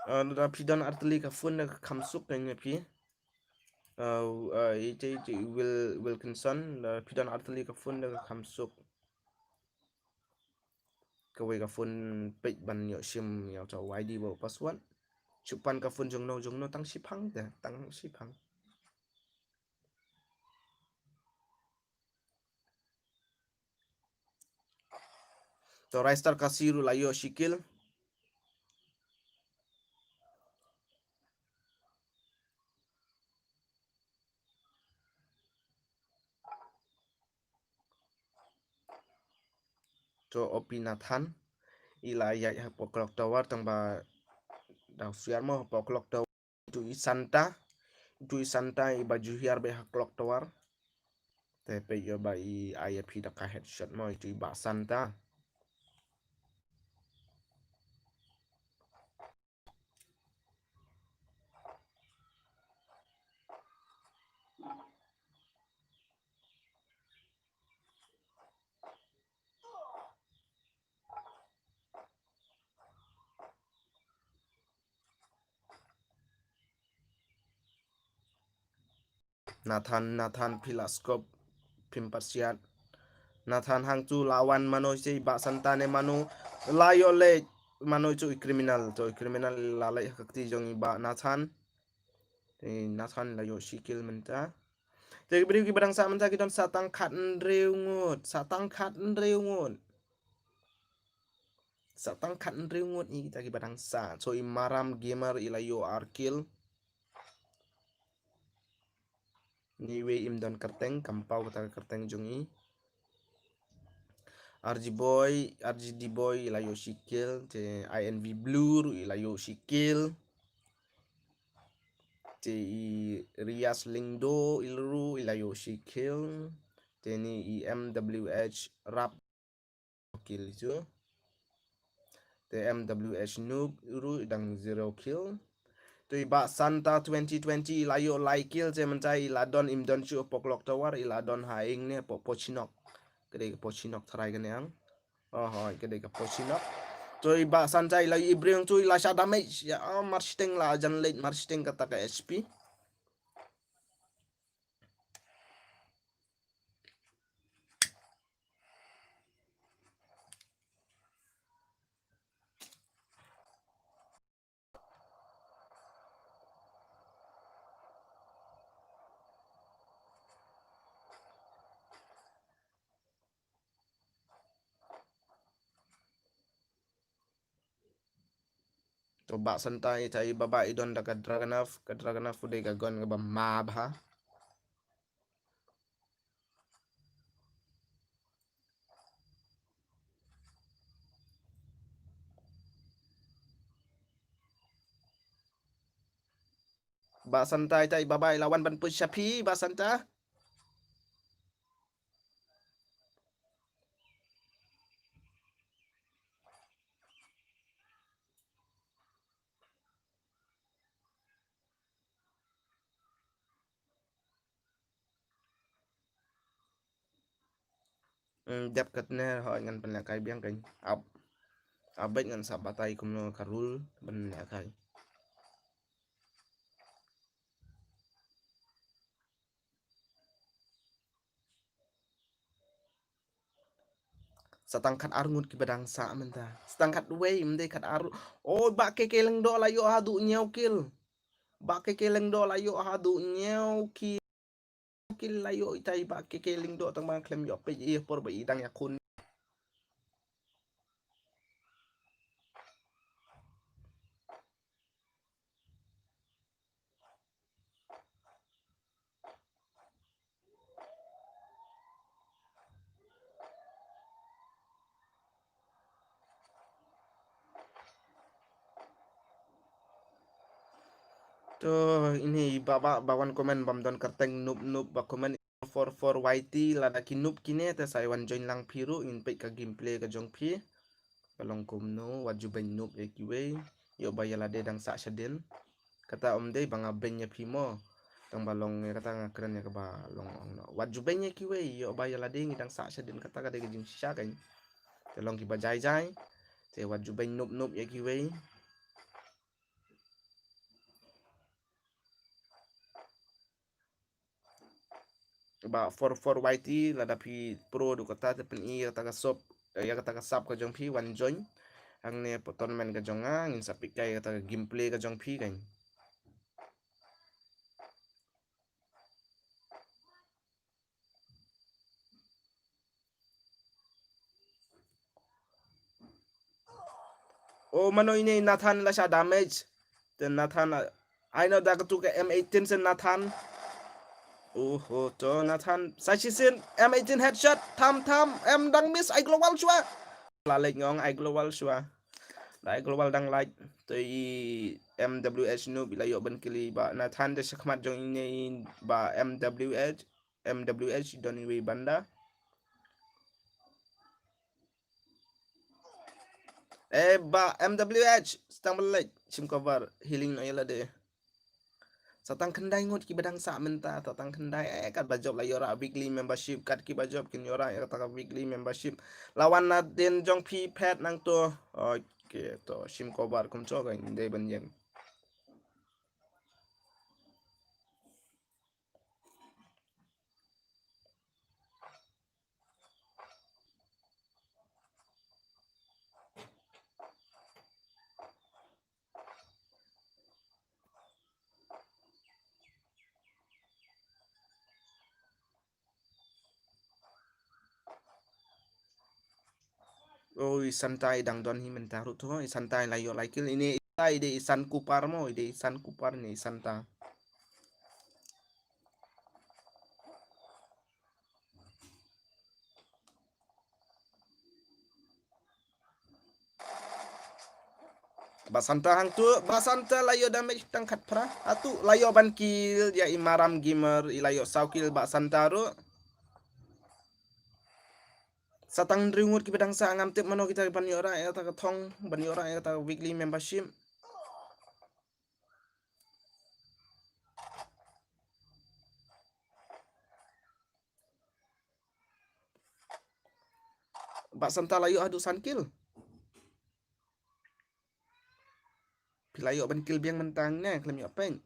Ah, lada phi don artylli ka phone da ka kham suk kan ïa phi. Ah, ah, ite, ite Will, Wilkinson, lada phi don artylli ka phone da ka kham suk. Kawei ka phone peit ban ïoh shim ïa uta u I D bad u password. Shu pan ka phone jong no jong no tang shiphang te, tang shiphang. To Ristar Kasi ruh la ïoh shi kill. To Opi Nathan i la ïaid hapoh clock tower tang ba da husiar mo hapoh clock tower. Itu i Santa, itu i Santa i ba ju hiar beit ha clock tower. Te peit ïoh ba i ai ïa phi da ka headshot mo, itu i bah Santa. Nathan, Nathan phi la scope phim pat siat. Nathan hangtu la wan mano sei bah Santa ne mano la ïoh leh mano tu i criminal, tu i criminal la leh ha ka kti jong i bah Nathan. Te Nathan la ïoh shi kill mynta. Te ki briew kiba dang sah mynta ki don sah tang khathynriew ngut, sah tang khathynriew ngut. Sah tang khathynriew ngut ïa kita kiba dang sah. So i Maram Gamer i la ïoh ar kill. Ni wei im don kyrteng, kam paw kata ka kyrteng jong i. R G Boy, R G D Boy i la ïoh shi kill, te I N V Blue ruh i la ïoh shi kill. Te i Rias Lingdo i ruh i la ïoh shi kill. Te ni i M W H Rap kill ju. Te M W H Noob ruh i dang zero kill. Te i Bah Santa twenty twenty i la ïoh lai kill, te mynta i la don im don shuh hapoh Clock Tower, i la don ha ing ne hapoh Pochinok. Ka dei ka Pochinok tharai kane ang. Oh, hooid, ka dei ka Pochinok. Te i Bah Santa i la ïoh i briew tu i la shah damage. Ïa, ah, mar shiteng la jan leit mar shiteng kata ka H P. To Bah Santa ita i Bah Bah i don da ka Dragunov, ka Dragunov u dei ka gun kaba ma bha. Bah Santa ita i Bah Bah i la wan ban push sha phi, Bah Santa. Hmm, dep katne hooid ngan pynlehkai biang kein. Ap. Ap beit ngan sa batai kumno ka rule ban lehkai. Sa tang khat ar ngut kiba dang sah mynta. Sa tang khat wei, ym dei khat ar. Oh, Bah K K Lyngdoh la ïoh haduh hynñiew kill. Bah K K Lyngdoh la ïoh haduh hynñiew kill. Kill la ïoh ita i Bah K K Lyngdoh tang ba khlem ïoh peit i por ba i dang ïakhun. To, ine i Bah Bah ba wan comment bym don kyrteng, noob noob ba comment. Four four Y T, lada ki noob kine te sa ïa wan join lang phi ruh, ngin peit ka gameplay ka jong phi. Ka long kumno, wat ju beiñ noob ïa kiwei. Ïoh ba ïa lade dang sah shadien. Kata ym dei ba nga beiñ ïa phi mo. Tang ba long ïa kata nga kren ïa kaba long ong noh. Wat ju beiñ ïa kiwei, ïoh ba ïa lade ngi dang sah shadien, kata ka dei ka jingshisha kein. Te long kiba jai jai. Te wat ju beiñ noob noob ïa kiwei. Bah four four Y T, lada phi pro duh kata te pyni ïa kata ka sub, ïa kata ka sub ka jong phi, wan join hangne hapoh tournament ka jong nga, ngin sa peit kai ïa kata ka gameplay ka jong phi kein. Oh, mano ine i Nathan la shah damage. Te Nathan, ah, ai noh da katu ka M eighteen sien Nathan. Oho, to Nathan. Sa shisien M eighteen headshot. Tham tham. Em dang miss, ai global shuwa. La leit ngong, ai global shuwa. Da ai global dang lait. To i M W H noob i la ïoh ban kill i Bah Nathan, te shakhmat jong ine i Bah M W H. M W H don iwei banda. Eh, Bah M W H, sa tang ba leit shim cover, healing noh ïa lade. Sa tang khyndai ngut kiba dang sah mynta, sa tang khyndai, eh, katba jop la ïoh rah weekly membership, kat kiba jop kin ïoh rah ïa kata ka weekly membership. La wan na den jong phi phet nangto. Okay, to shim cover kumto kein dei ban ïeng. Oh, i Santa i dang don hi mynta ruh to, i Santa i la ïoh lai kill, ine i Santa i dei i San Kupar mo, i dei i San Kupar ne i Santa. Bah Santa hangtu, Bah Santa la ïoh damage tang khatphra. Atu la ïoh ban kill ïa i Maram Gamer, i la ïoh saw kill Bah Santa ruh. Sa tang hynriew ngut kiba dang sah, ngam tip mano kita ban ïoh rah ïa kata ka thong, ban ïoh rah ïa kata ka weekly membership. Bah Santa la ïoh haduh san kill. Phi la ïoh ban kill biang mynta ne, khlem ïoh peit.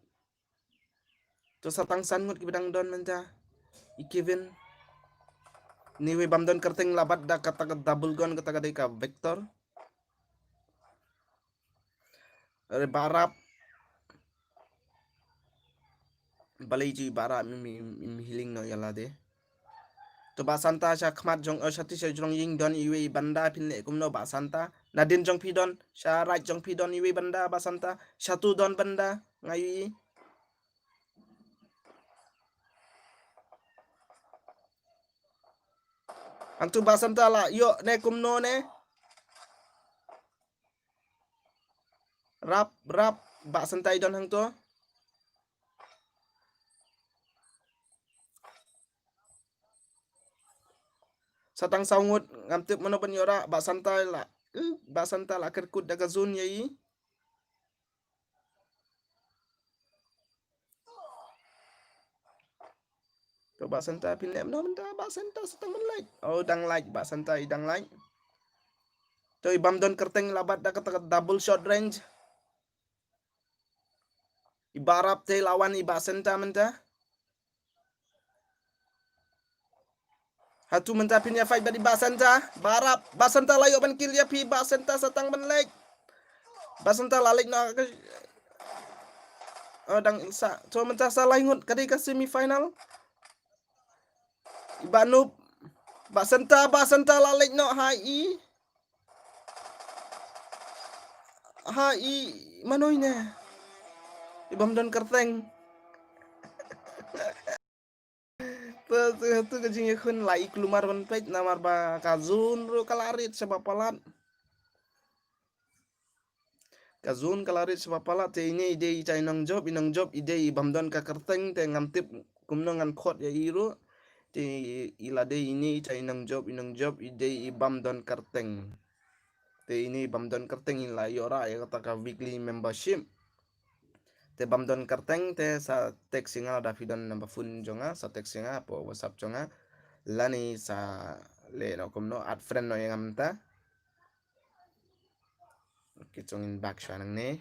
To sa tang san ngut kiba dang don mynta. I Kevin. Ni wei bym don kyrteng, la bat da kata ka double gun, kata ka dei ka Vector. Re Bah Rap. Balei ju i Bah Rap im, im, im healing noh ïa lade. To Bah Santa sha khmat jong, eh, sha ti sha jrong ïing don iwei i banda, phin leh kumno Bah Santa. Nadin jong phi don, sha right jong phi don iwei i banda Bah Santa. Sha tu don banda, nga ïohi. Hangtu Bah Santa la ïoh ne kumno ne. Rap, rap, Bah Santa i don hangtu. Sa tang saw ngut, ngam tip mano ban ïoh rah, Bah Santa la, eh, Bah Santa la kyrkut da ka zone ïa i. To Bah Santa phin leh mano mynta, Bah Santa sa tang ban lait. Oh, dang lait, Bah Santa i dang lait. To i bym don kyrteng la bat da kata ka double short range. I Bah Rap te la wan i Bah Santa mynta. Hatu mynta phin ïa fight bad i Bah Santa. Bah Rap, Bah Santa la ïoh ban kill ïa phi, Bah Santa sa tang ban lait. Bah Santa la lait noh ka, oh, dang sa, to mynta sa lai ngut ka dei ka semi final. I Bah Noob, Bah Santa, Bah Santa la lait noh ha i. Ha i, mano ine. I bym don kyrteng. To, to, to ka jingïakhun la i kulmar ban peit namar ba ka zone ruh ka la rit sha ba palat. Ka zone ka la rit sha ba palat, te ine i dei ita i nongjop, i nongjop i dei i bym don ka kyrteng, te ngam tip kumno ngan khot ïa i ruh. Te i la dei ine ita i nongjop, i nongjop i dei i bym don kyrteng. Te ine i bym don kyrteng i la ïoh rah ïa kata ka weekly membership. Te bym don kyrteng te sa text ïa nga lada phi don number phone jong nga, sa text ïa nga hapoh WhatsApp jong nga. Lane sa leh noh kumno, add friend noh ïa nga mynta. Okay, to ngin back shuwa nangne.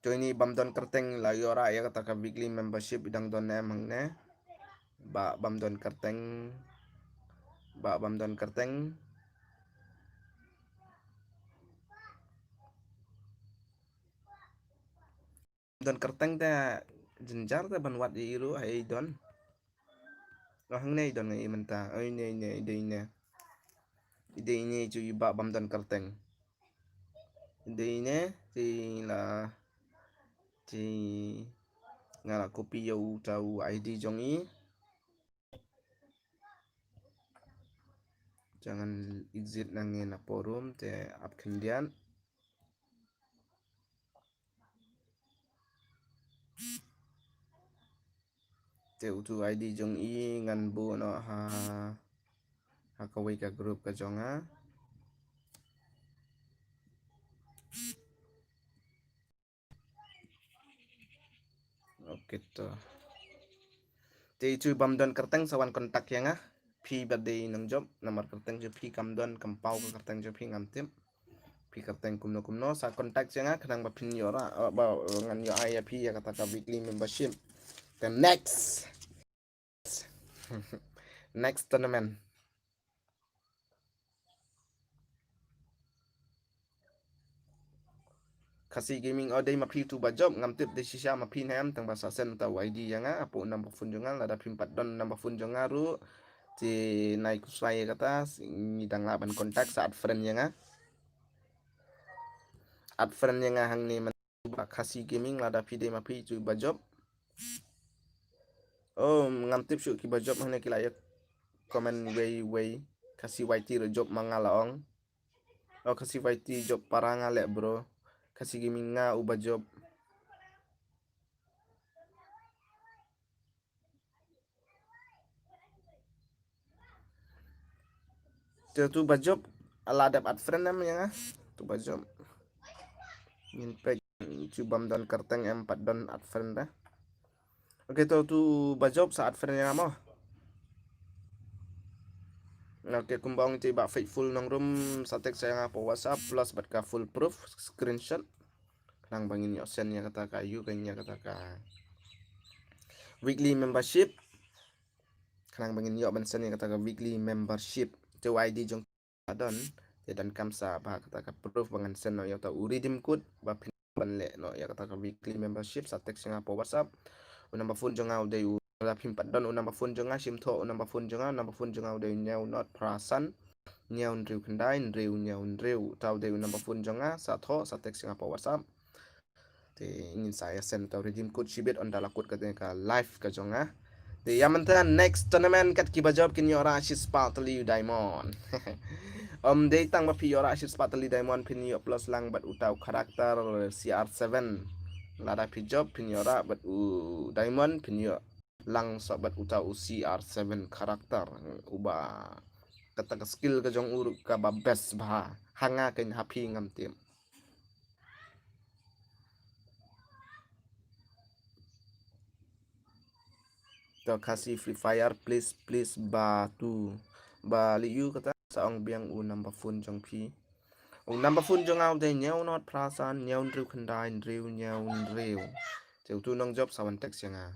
To ine i bym don kyrteng la ïoh rah ïa kata ka weekly membership, i dang don ne em hangne. Bah bym don kyrteng. Bah bym don kyrteng. Don kyrteng te jynjar te ban wad ïa i ruh, ha i don. Oh, hangne i don ngi mynta. Oh, ine, ine, i dei ine. I dei ine, ju i Bah bym don kyrteng. I dei ine, te la, te nga la copy ïa uta u I D jong i. Jangan exit nangne na forum te ap khyndiat. Te utu I D jong i ngan buh noh ha, ha kawei ka group ka jong nga. Okay to. Te itu i bym don kyrteng sa wan contact ïa nga. Phi ba dei nongjop, namar kyrteng jong phi kam don, kam paw ka kyrteng jong phi, ngam tip. Phi kyrteng kumno kumno, sa contact ïa nga khnang ba phin ïoh rah, eh, ba, eh, ngan ïoh ai ïa phi ïa kata ka weekly membership. Te next. Next tournament. Khasi Gaming, oh, dei ma phi utu ba jop, ngam tip dei shisha ma phi ne em, tang ba sa send uta u I D ïa nga, hapoh number phone jong nga, lada phim pat don number phone jong nga ruh, te nai khuslai ïa kata, ngi dang lah ban contact, sa add friend ïa nga. Add friend ïa nga hangne man. Bah Khasi Gaming, lada phi dei ma phi utu ba jop. Oh, ngam tip shuh ki ba jop hangne ki la ïa comment wei wei. Khasi Y T ruh jop ma nga la ong. O Khasi Y T jop para nga leh bro. Khasi Gaming nga uba jop. Te tu ba jop, la dep add friend em ïa nga. Tu ba jop. Ngin peit, tu bym don kyrteng em pat don add friend da. Ok, to tu ba jop sa add friend ïa nga mo. Ok, kumba ong te ba Faithful Nongrum sa text ïa nga hapoh WhatsApp plus bad ka full proof screenshot. Khnang ba ngin ïoh send ïa kata ka, ïa kata ka weekly membership. Khnang ba ngin ïoh ban send ïa kata ka weekly membership. Te u I D jong ka don, te donkam sa ba kata ka proof ba ngan send noh ïa uta u redeem code ba phin ban leh noh ïa kata ka weekly membership, sa text ïa nga hapoh WhatsApp. U number phone jong nga u dei u, lada phim pat don u number phone jong nga, shim thoh u number phone jong nga, u number phone jong nga u dei u hynñiew nod phra san, hynñiew hynriew khyndai, hynriew hynñiew hynriew. Uta u dei u number phone jong nga, sa thoh, sa text ïa nga hapoh WhatsApp. Te ngin sa ïa send uta u redeem code shibit, ynda la kut kata ka live ka jong nga. Te ïa mynta next tournament kat kiba jop kin ïoh rah shispah tylli u diamond. Ym dei tang ba phi ïoh rah shispah tylli diamond, phin ïoh plus lang bad uta u character C R seven. Lada phi jop phin ïoh rah bad u diamond, phin ïoh lang sa bad uta u C R seven character. Uba kata ka skill ka jong u ruh kaba best bha. Ha nga kein, ha phi ngam tip. To Khasi Free Fire, please, please, ba tu. Ba lei ïa kata, sa ong biang u number phone jong phi. U number phone jong nga u dei hynñiew nod phra san, hynñiew hynriew khyndai, hynriew hynñiew hynriew. Te utu u nongjop sa wan text ïa nga.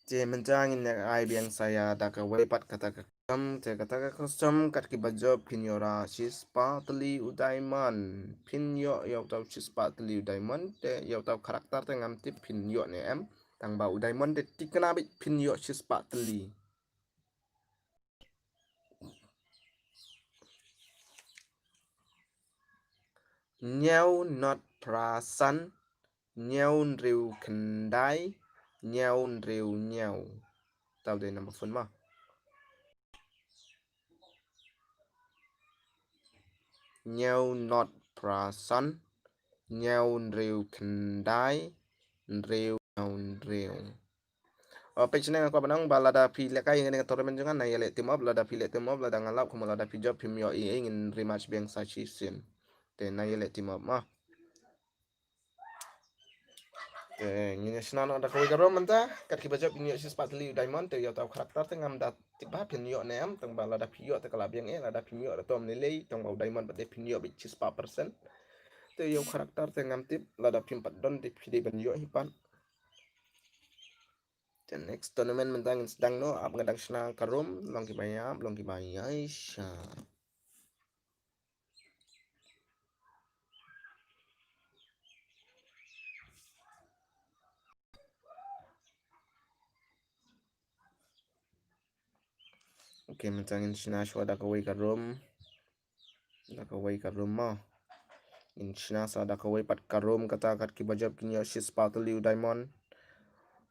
Te mynta ngin ïa ai biang sa ïa da kawei pat kata ka custom, te kata ka custom kat kiba jop kin ïoh rah shispah tylli u diamond. Phin ïoh ïa uta u shispah tylli u diamond, te ïa uta u character te ngam tip phin ïoh ne em. Tang ba u diamond te thikna beit phin ïoh shispah tylli. Hynñiew nod phra san, hynñiew hynriew khyndai, hynñiew hynriew hynñiew. Uta u dei number phone mo. Hynñiew nod phra san, hynñiew hynriew khyndai, hynriew hynñiew hynriew. O, peit shane nga kwah ban ong ba lada phi lehkai ïa kane ka tournament jong nga, na ïaleh team up, lada phi leh team up, lada nga lap, kumno lada phi jop phim ïoh ei ei, ngin rematch biang sa shisien. Te na ïaleh team up mo. Te ngin ïa shna noh da kawei ka room mynta, kat kiba jop ngin ïoh shispah tylli u diamond, te ïa uta u character te ngam da tip ba phin ïoh ne em, tang ba lada phi ïoh te ka la biang eh, lada phim ïoh da tom ne lei, tang ba u diamond pat te phin ïoh beit shispah percent. Te ïa u character te ngam tip, lada phim pat don te phi dei ban ïoh hi pat. Te next tournament mynta ngin sdang noh, ap nga dang shna ka room, long kiba ïap, long kiba ïaishah. Ok, mynta ngin shna shuwa da kawei ka room. Da kawei ka room mo. Ngin shna sa da kawei pat ka room kata kat kiba jop kin ïoh shispah tylli u diamond.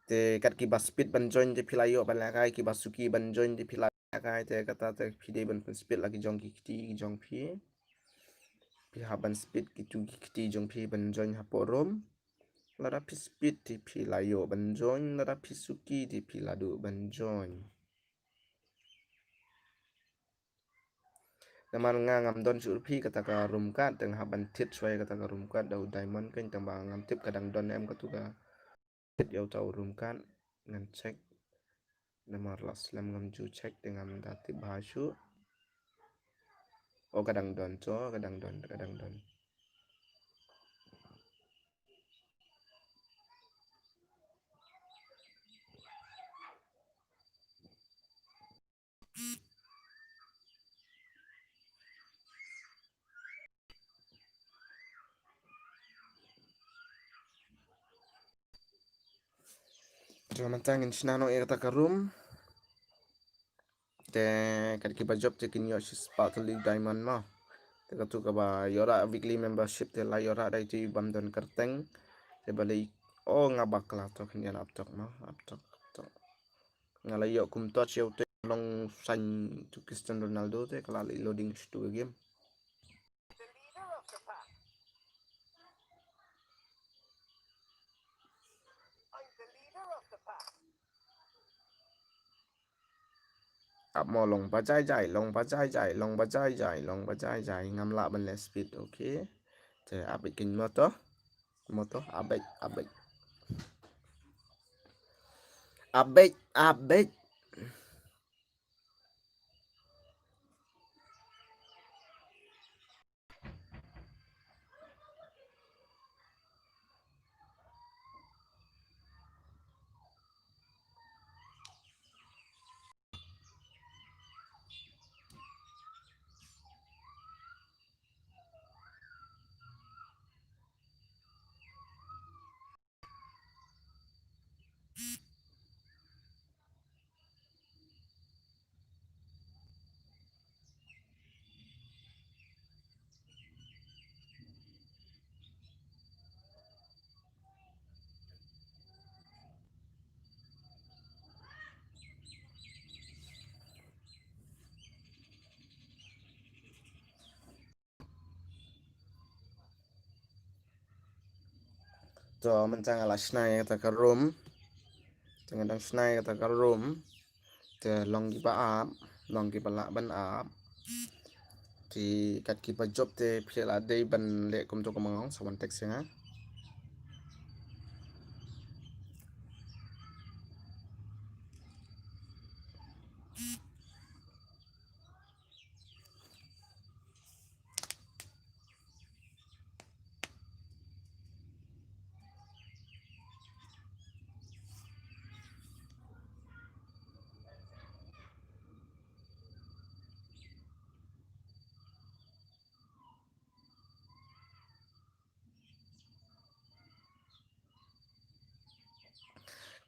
Te kat kiba speed ban join te phi la ïoh ban lehkai, kiba suki ban join te phi la lehkai, te kata te phi dei ban pynspeed la ki jong ki kti ki jong phi. Phi hap ban speed kitu ki kti jong phi ban join hapoh room. Lada phi speed te phi la ïoh ban join, lada phi suki te phi la duh ban join. Namar nga ngam don shuh ruh phi kata ka room card, te nga hap ban thied shuwa ïa kata ka room card da u diamond kein, tang ba ngam tip ka dang don em katu ka thied ïa uta u room card, ngan check. Namar la slem ngam ju check te ngam da tip bha shuh. O, ka dang don to, ka dang don, ka dang don. Te mynta ngin shna noh ïa kata ka room. Te kat kiba jop te kin ïoh shispah tylli diamond mo. Te katu kaba ïoh rah weekly membership te la ïoh rah da itu i bym don kyrteng. Te balei, o, nga bakla to, khyndiat ap tok mo, ap tok, ap tok. Nga la ïoh kum torch ïa uto long sign to Cristiano Ronaldo te ka la leh loading shatu ka game. Ap mo long ba jai jai, long ba jai jai, long ba jai jai, long ba jai jai. Ngam lah ban leh speed, okay. Te ap beit kin mo to. Mo to, ap beit, ap beit. Ap beit, ap beit. To mynta nga la shna ïa kata ka room. Te nga dang shna ïa kata ka room. Te long kiba ap, long kiba lah ban ap. Te kat kiba jop te phi la dei ban leh kumto kumba nga ong, sa wan text ïa nga.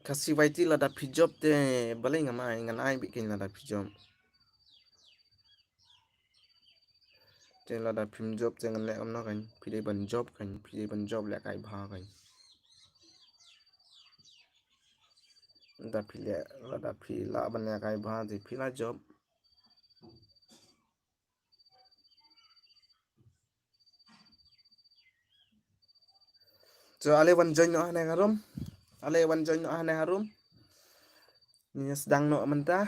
Khasi Y T lada phi jop te balei ngam ai, ngan ai beit kein lada phi jop. Te lada phim jop te ngan leh kumno kein, phi dei ban jop kein, phi dei ban jop lehkai bha kein. Lada phi leh, lada phi lah ban lehkai bha te phi la jop. So ale wan join noh hangne ha room. Ale wan join noh hangne ha room. Ngi sdang noh mynta.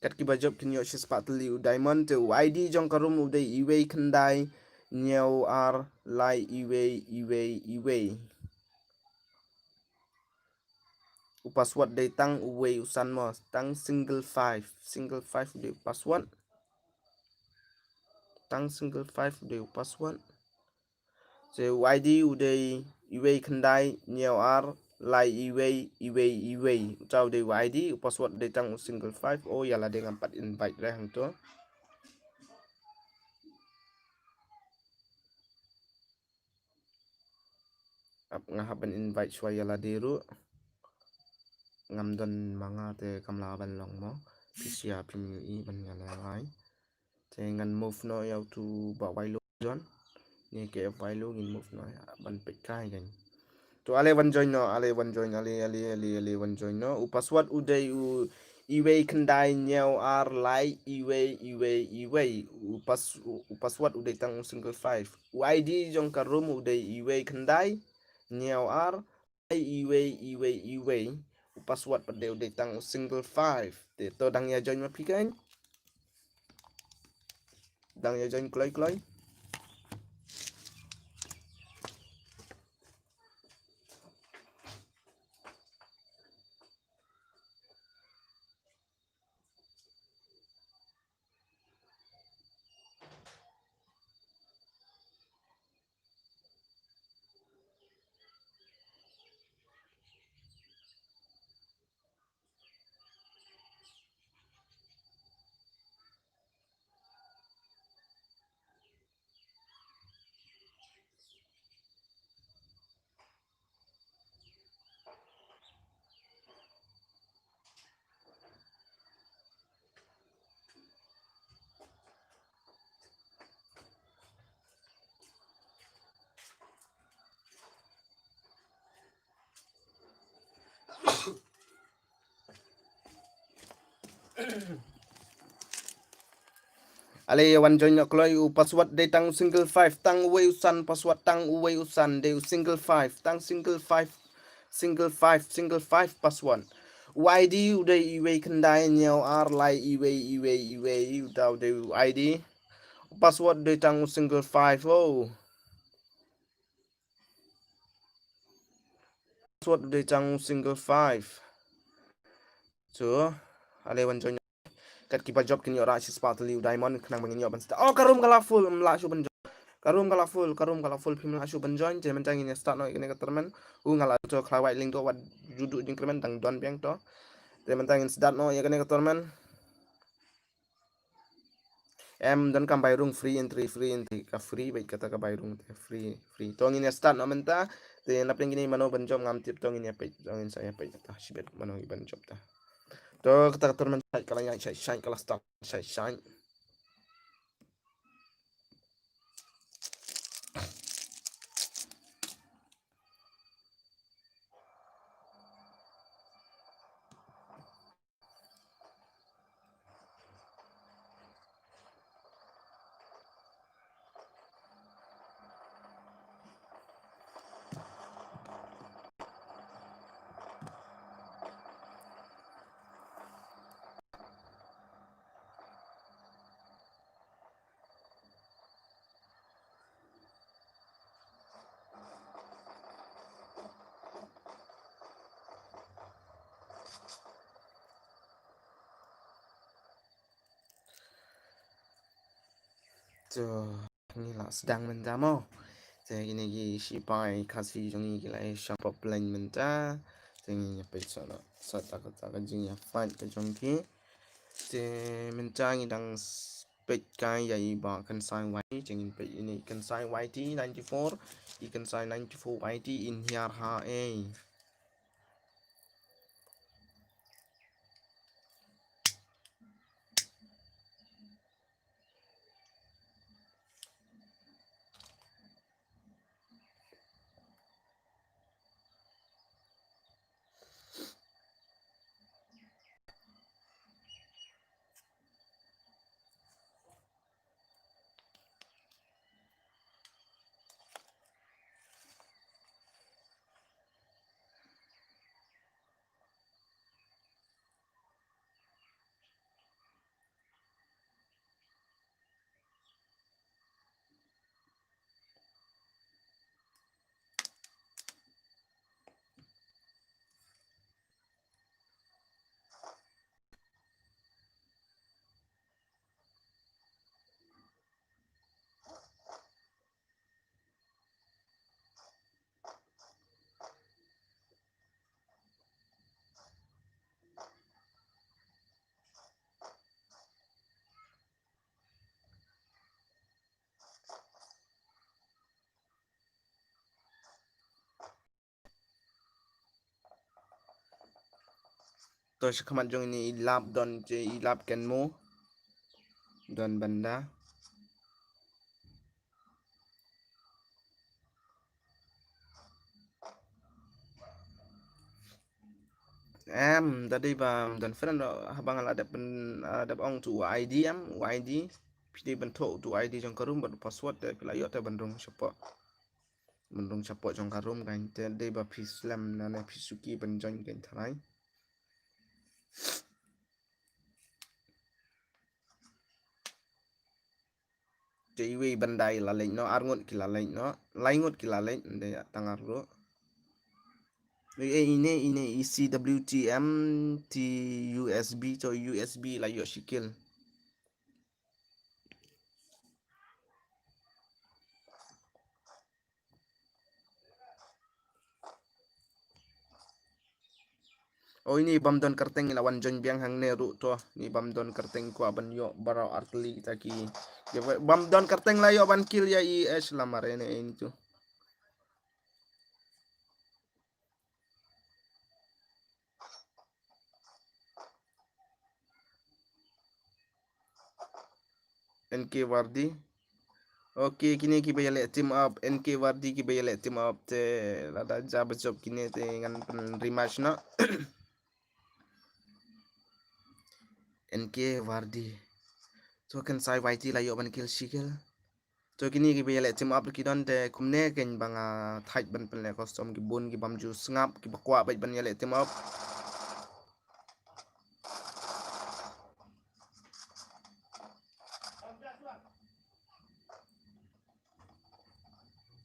Kat kiba jop kin ïoh shispah tylli u diamond, te u I D jong ka room u dei iwei khyndai hynñiew ar lai iwei iwei iwei. U password dei tang uwei u san mo, tang single five, single five u dei u password. Tang single five u dei u password. Te u I D u dei iwei khyndai hynñiew ar lai iwei iwei iwei. Uta u dei u I D, u password dei tang u single five. O ïa lade ngam pat invite re hangto. Ap nga hap ban invite shuwa ïa lade ruh. Ngam don ma nga te kam lah ban long mo. Phi sha phim ïohi ban ïa leh lai. Te ngan move noh ïa utu ba wai lo. John. Ngi ke ep wai lo ngin move noh ïa ban peit kai kein. To ale wan join noh, ale wan join, ale, ale, ale, ale wan join noh. U password u dei u iwei khyndai hynñiew ar lai iwei iwei iwei. U pass-, u, u password u dei tang u single five. U I D jong ka room u dei iwei khyndai hynñiew ar iwei iwei iwei. U password pat de u dei tang u single five. Te to dang ïa join ma phi kein. Dang ïa join kloi kloi. Ale ïa wan join noh kloi, u password dei tang u single five, tang uwei u san password, tang uwei u san, dei u single five, tang single five, single five, single five password. U I D u dei uwei khyndai hynñiew ar lai uwei uwei uwei, u dei u I D. U password dei tang u single five, oh. Password dei tang u single five. So, ale wan join. Kat kiba jop kin ïoh rah shispah tylli u diamond, khnang ba ngin ïoh ban start. Oh, ka room ka la full, ym lah shuh ban join. Ka room ka la full, ka room ka la full, phim lah shuh ban join. Te mynta ngin ïa start noh ïa kane ka tournament. U nga la to khlawai link to, wat ju duh jingkyrmen, dang don biang to. Te mynta ngin start noh ïa kane ka tournament. Em, donkam bai rung, free entry, free entry, ka free beit kata ka bai rung te, free, free. To ngin ïa start noh mynta. Te na pdeng kine mano ban jop ngam tip, to ngin ïa peit, to ngin sa ïa peit kata shibit mano ban jop ta. To kata ka tournament shait ka la ïaid shait shait, ka la start shait shait. To, ngi la sdang mynta mo. Te kine ki shipai Khasi jong ngi ki la ïa shong pop line mynta. Te ngi ïa peit sha na, sha ta ka, ta ka jingïa fight ka jong ki. Te mynta ngi dang s-, peit kai ïa i Bah Kynsai Y T, te ngin peit ine i Kynsai Y T ninety-four, i Kynsai ninety-four Y T in hiar ha ei. To sha khmat jong ine i lap don, te i lap Kenmo. Don banda. Em, da dei ba don friend, haba nga la dep pyn, ah, dep ong to I D em, I D. Phi dei ban thoh to I D jong ka room bad password, te phi la ïoh te ban rung shapoh. Ban rung shapoh jong ka room kan, te dei ba phi slem nane phi suki ban join kan tharai. Te iwei ban dei la leit noh, ar ngut ki la leit noh, lai ngut ki la leit, nde tang ar ruh. Ei, ei, ine, ine i C W T M T U S B, to U S B la ïoh shi kill. O, ine bym don kyrteng la wan join biang hangne ruh to. Ine bym don kyrteng kwah ban ïoh baroh artylli kita ki. Ine bym don kyrteng la ïoh ban kill ïa i Ash Lamare ne ine tu. N K Wardi. Okay, kine kiba ïaleh team up, N K Wardi kiba ïaleh team up te lada ja ba jop kine te ngan pyn rematch noh. N K Vardy. To Khensai Waiti la ïoh ban kill shi kill. To kine kiba ïaleh team up ki don te kumne kein ba nga thait ban pynleh custom ki bun ki bym ju sngap kiba kwah bad ban ïaleh team up.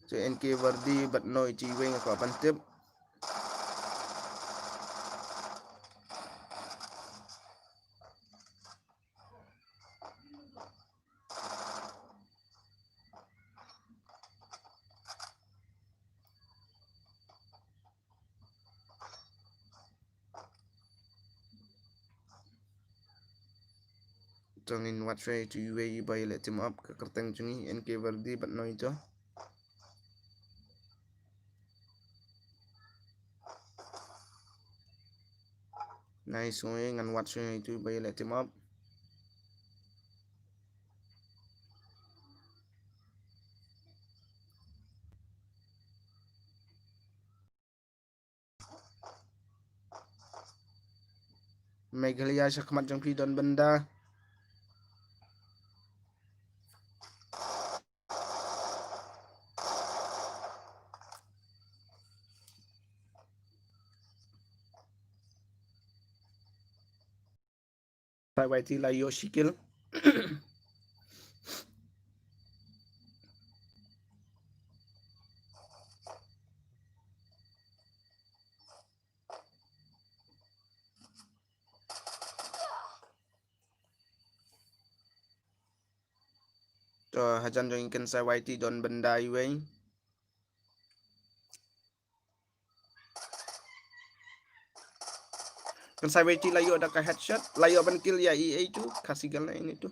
To N K Vardy bad Noi Chi Wing kwah ban tip. Tang in wat shai tu U A E ba ïaleh team up ka kyrteng jong ngi N K Vardy bad Noi to. Nice, oi, ngan wat shai tu ba ïaleh team up. Meghalaya shakhmat jong phi don bynda. Sai Waiti la ïoh shi kill. To hajan jong ngi Khensai Waiti don bynda iwei. Khensai Waiti la ïoh da ka headshot, la ïoh ban kill ïa i ei tu, Khasi Girl na ini tu.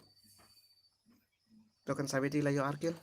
To Khensai Waiti la ïoh ar kill.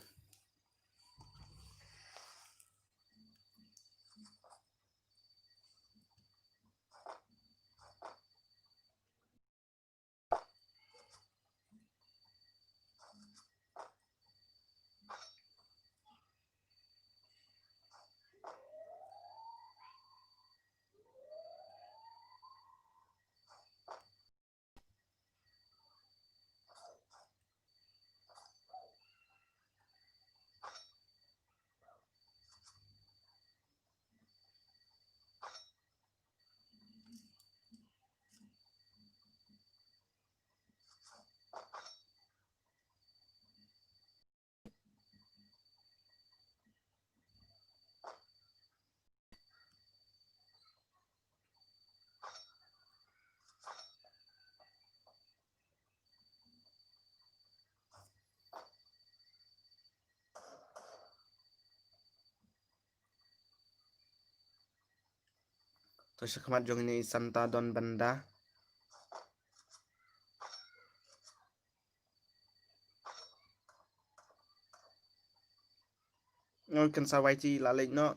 To shakhmat jong ngi Santa don bynda. Ngan Khensai Waiti la leit noh.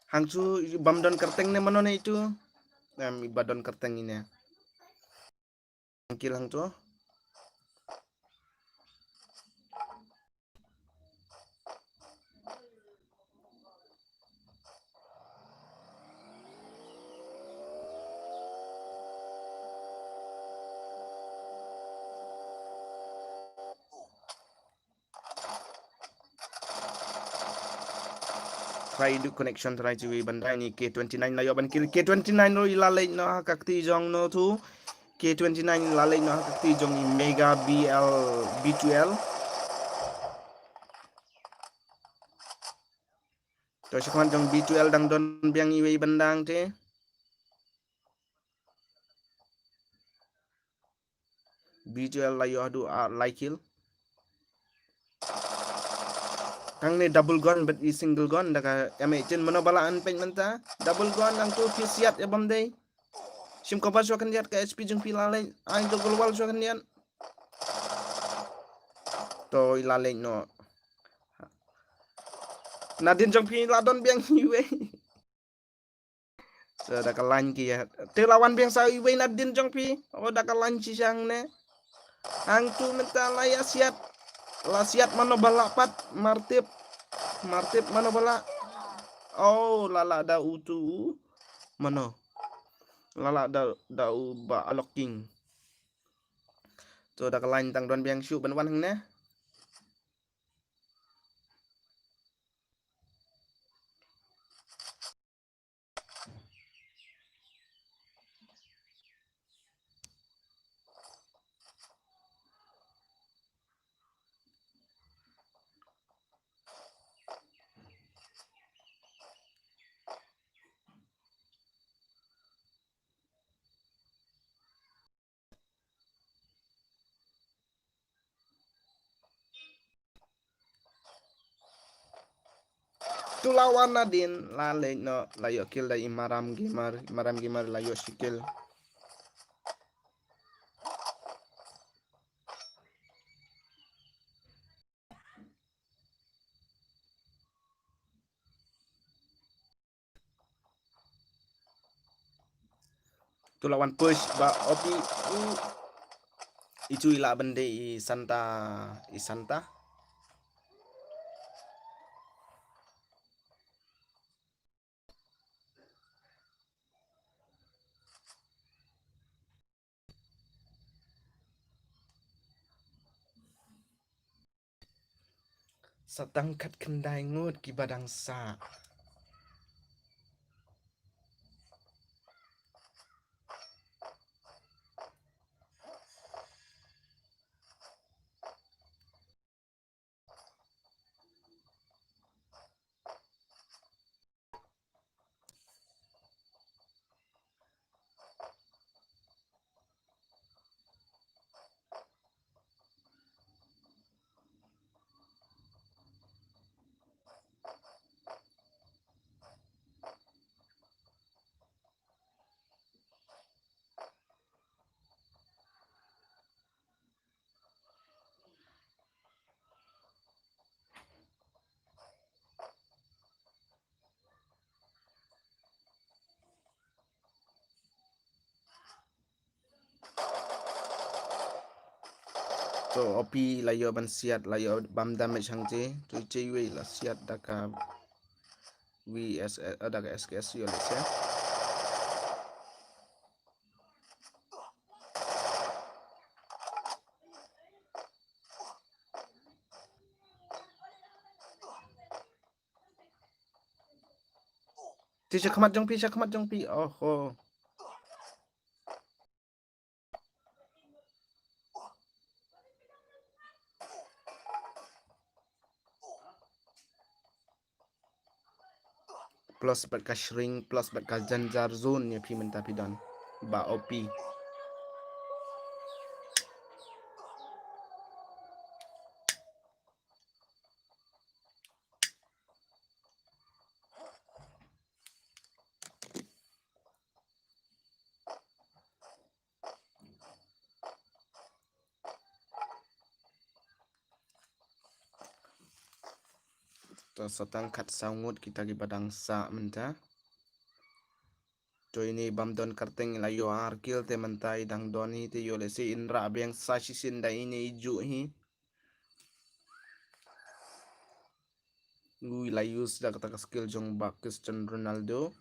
Hangtu bym don kyrteng ne mano ne itu? Em, iba don kyrteng ine. Kill hangtu. Try do connection try to ban dai ni K twenty nine la ïoh ban kill. K twenty nine ruh i la leit noh ha ka kti jong no tu. K twenty nine i la leit noh ha ka kti jong i Mega B L B two L. To shakhmat jong B two L dang don biang iwei ban dang te. B two L la ïoh haduh ar lai kill. Tang ne double gun bad i single gun da ka M eighteen mano ba la an peit mynta. Double gun nangtu phi siat ïa bam dei. Shim cover shuwa khyndiat ka H P jong phi la leit. Ai double wall shuwa khyndiat. To i la leit noh. Nadin jong phi la don biang iwei. So da ka line ki ïa. Te la wan biang sa iwei nadin jong phi. Oh da ka line shisha hangne. Hangtu mynta la ïa siat. La siat mano ba la pat. Martip. Martip mano ba la. Oh la la da utu. Mano. La la da da u ba Alok King. So da ka line tang don biang shuh ban wan hangne. Tu la wan nadin la leit noh la ïoh kill da i Maram Gamer, i Maram Gamer la ïoh shi kill. Tu la wan push ba O P. U. Itu i la bende i Santa, i Santa. Sa tang khatkhyndai ngut kiba dang sah. To O P la ïoh ban siat, la ïoh bam damage hangte. To i Cheiwei la siat da ka V S S, eh, da ka S K S ïoh le siat. Ti shakhmat jong phi, shakhmat jong phi. Oho. Plus bad ka shrink, plus bad ka danger zone ïa phi mynta phi don. Ba O P. Sa tang khatsaw ngut kita kiba dang sah mynta. To ine i bym don kyrteng i la ïoh ar kill te mynta i dang don hi te ïoh lehse in rah biang sa shisien da ine i juh hi. Ui, la use da kata ka skill jong ba Cristiano Ronaldo.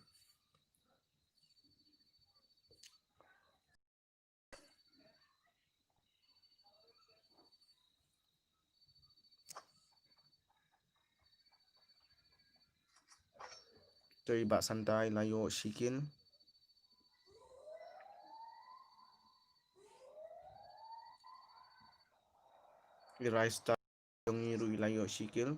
To i Bah Santa i la ïoh shi kill. I Rai Star jong i ruh i la ïoh shi kill.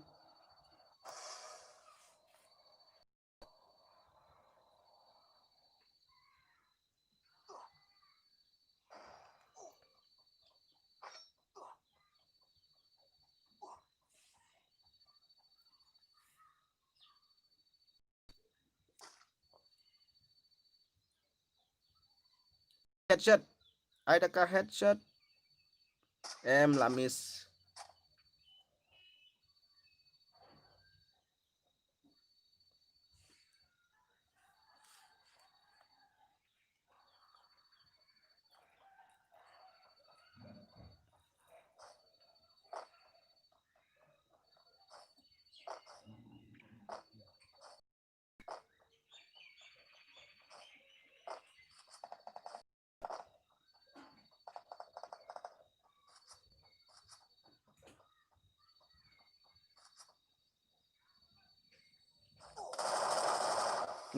Headshot. Ai da ka headshot. Em, la miss.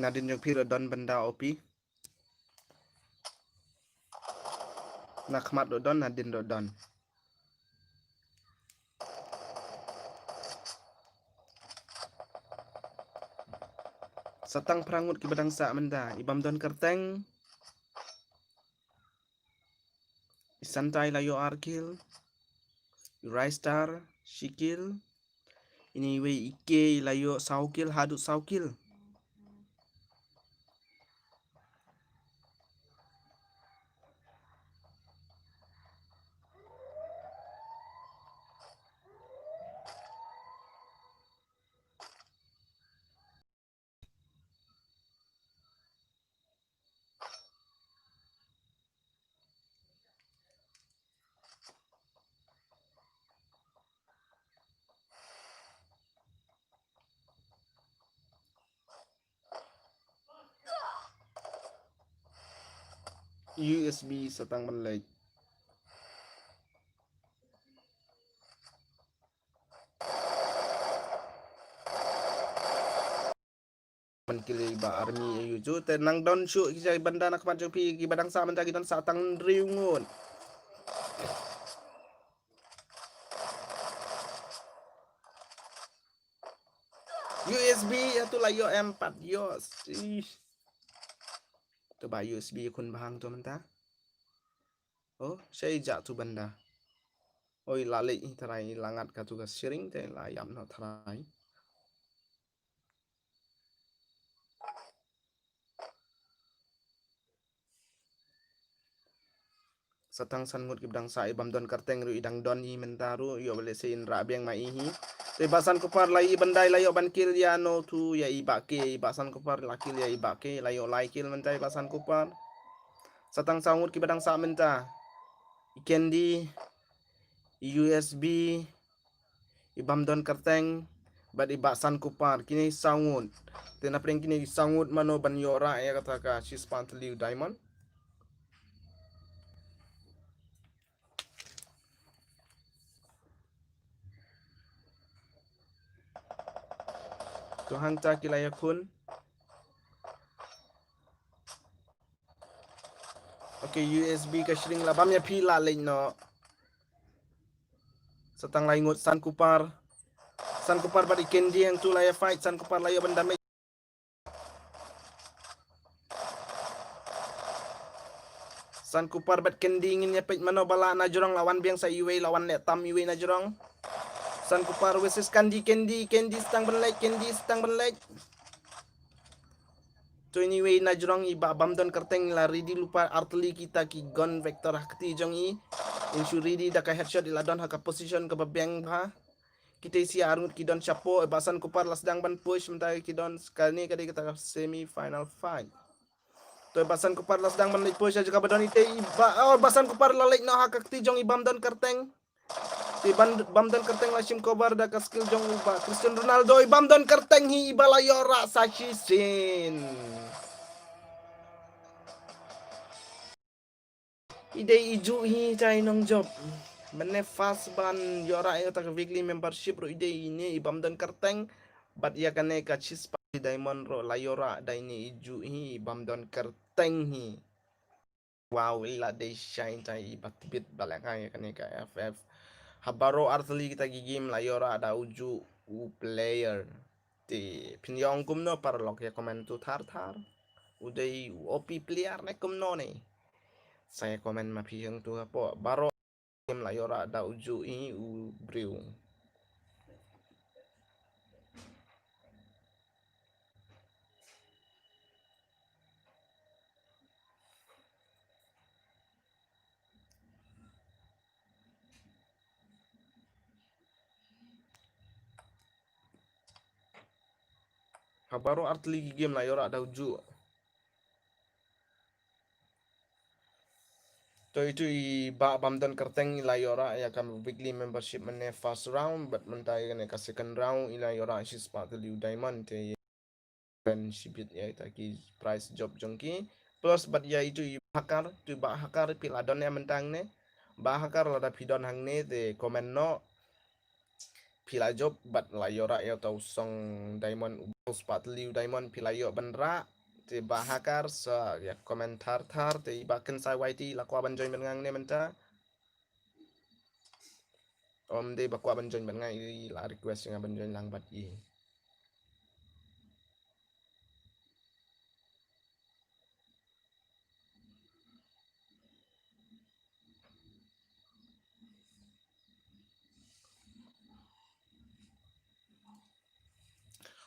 Nadin jong phi ruh don bynda O P. Na khmat ruh don, nadin ruh don. Sa tang phra ngut kiba dang sah mynta, i bym don kyrteng. I Santa i la ïoh ar kill. I Rai Star shi kill. Ine iwei i K i la ïoh saw kill, haduh saw kill. U S B sa tang ban leit. Ban kill i Bah Army ïa u ju te nang don shuh ki jai bynda na khmat jong phi kiba dang sah mynta ki don sa tang hynriew ngut. U S B ïa tu la ïoh em pat ïoh. Ih. Tu ba U S B khun bhang tu mynta. Oh, shei ja tu bynda. Oi, la leh i trai la ngat ka tu ka siring te la ïap noh trai. Sa tang san ngut ki bdang sa i bam don kyrteng ruh i dang don i mynta ruh ïoh ba lehse in rah biang ma i hi. Te i Bah San Kupar la i ban dai la ïoh ban kill ïa no tu ïa i Bah K, i Bah San Kupar la kill ïa i Bah K, la ïoh lai kill mynta i Bah San Kupar. Sa tang saw ngut ki ba dang sa mynta. I Candy, i U S B, i bam don kyrteng, bad i Bah San Kupar, kine saw ngut. Te na pdeng kine saw ngut mano ban ïoh rah ïa kata ka shispah tylli u diamond. To hangta ki la ïakhun. Okay, U S B ka shring la bam ïa phi la leh noh. Sa tang lai ngut San Kupar. San Kupar bad i Candy hangtu la ïa fight, San Kupar la ïoh ban damage. San Kupar bad Candy ngin ïa peit mano ba lah na jrong, la wan biang sa iwei, la wan leh tam iwei na jrong. San Kupar versus Candy, Candy, Candy sa tang ban leh, Candy sa tang ban leh. To anyway na jrong i Bah bam don kyrteng la ready lypa artylli kita ki gun vector ha kti jong i. In shu ready da ka headshot i la don ha ka position kaba biang bha. Kita isi arngut ki don shapoh, Basan Kupar la sdang ban push mynta ki don kane ka dei kata ka semi final fight. To Basan Kupar la sdang ban leit push ha jaka ba don ite i ba, oh, Basan Kupar la leit noh ha ka kti jong i Bamdon Kyrteng. Te ban Bamdon Kyrteng la shim cover da ka skill jong u Bah Cristiano Ronaldo, i Bamdon Kyrteng hi i ba la ïoh rah sa shisien. I dei i juh hi tai nongjop. Mynne first ban ïoh rah ïa kata ka weekly membership ruh i dei ine i Bamdon Kyrteng. Bad ïa kane ka shispah tylli diamond ruh la ïoh rah da ine i juh hi i Bamdon Kyrteng hi. Wow, i la dei shine tai i ba tbit ba lehkai ïa kane ka F F. Ha baroh artylli kita ki game la ïoh rah da u juh u player. Te phin ïoh ong kumno paralok ïa comment tu thar thar. U dei u O P player ne kumno ne. Sa ïa comment ma phi hangtu hapoh. Baroh game la ïoh rah da u juh i u briew. Ha baroh artylli ki game la ïoh rah da u juh. To itu i Bah Bamdon Kyrteng i la ïoh rah ïa ka weekly membership mynne first round bad mynta ïa kane ka second round i la ïoh rah shispah tylli u diamond te pen shibit ïa kita ki prize jop jong ki. Plus bad ïa itu i Bah Hakar, tu i Bah Hakar phi la don ïa mynta hangne. Bah Hakar lada phi don hangne te comment noh. Phi la jop bad la ïoh rah ïa uta u song diamond u bos pat liu diamond phi la ïoh ban rah. Te Bah Hakar sa ïa comment thar thar te i Bah Kynsai Y T la kwah ban join bad nga hangne mynta. Ym dei ba kwah ban join bad nga, i la request ïa nga ban join lang bad i.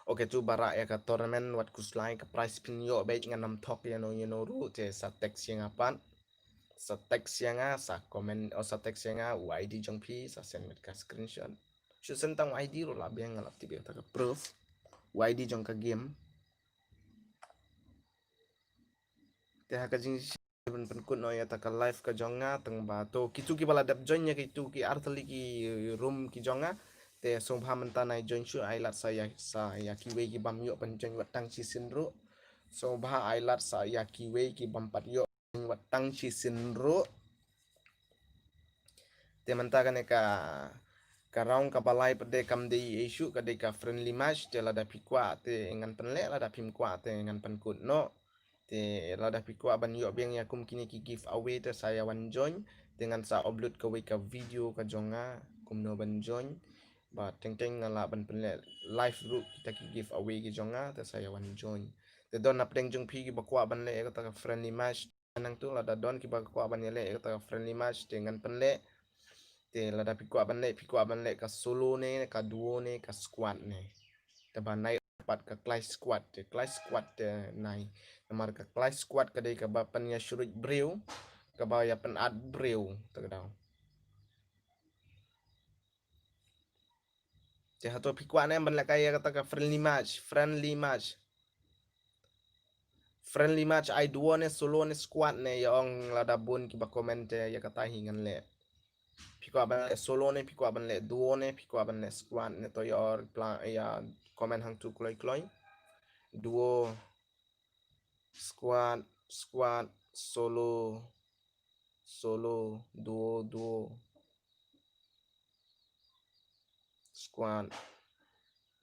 Ok, tu ba rah ïa ka tournament wat khuslai, ka prize phin ïoh beit ngan ym thok ïano ïano ruh, te sa text ïa nga pat. Sa text ïa nga, sa comment, oh, sa text ïa nga u I D jong phi, sa send beit ka screenshot. Shu send tang u I D ruh la biang, nga la tip ïa kata ka proof. U I D jong ka game. Te ha ka jing ban pynkut noh ïa kata ka live ka jong nga, tang ba to kitu kiba la dep join ïa kitu ki artylli ki room ki jong nga. Te sngewbha mynta nai join shuh, ai lad sa ïa, sa ïa kiwei ki bym ïoh ban join wat tang shisien ruh. Sngewbha ai lad sa ïa kiwei ki bym pat ïoh wat tang shisien ruh. Te mynta kane ka, ka round kaba lai pat de kam dei issue, ka dei ka friendly match, te lada phi kwah te ngan pynleh, lada phim kwah te ngan pynkut noh. Te lada phi kwah ban ïoh biang ïa kum kine ki giveaway te sa ïa wan join. Te ngan sa upload kawei ka video ka jong nga kumno ban join. Ba teng teng nga lah ban pynleh live ruh kita ki giveaway ki jong nga, te sa ïa wan join. Te don na pdeng jong phi kiba kwah ban leh ïa kata ka friendly match. Nangtu lada don kiba kwah ban ïaleh ïa kata ka friendly match te ngan pynleh. Te lada phi kwah ban leh, phi kwah ban leh ka solo ne, ka duo ne, ka squad ne. Te ba nai pat ka clash squad, te clash squad te nai. Namar ka clash squad ka dei kaba pynïasyrut briew, kaba ïa pynat briew, te ka dei. Te hato phi kwah ne ban lehkai ïa kata ka friendly match, friendly match. Friendly match ai duo ne, solo ne, squad ne, ïa ong lada bun kiba comment te ïa kata hi ngan leh. Phi kwah ban leh solo ne, phi kwah ban leh duo ne, phi kwah ban leh squad ne, to ïa reply, ïa comment hangtu kloi kloi. Duo, squad, squad, solo, solo, duo, duo. Squad.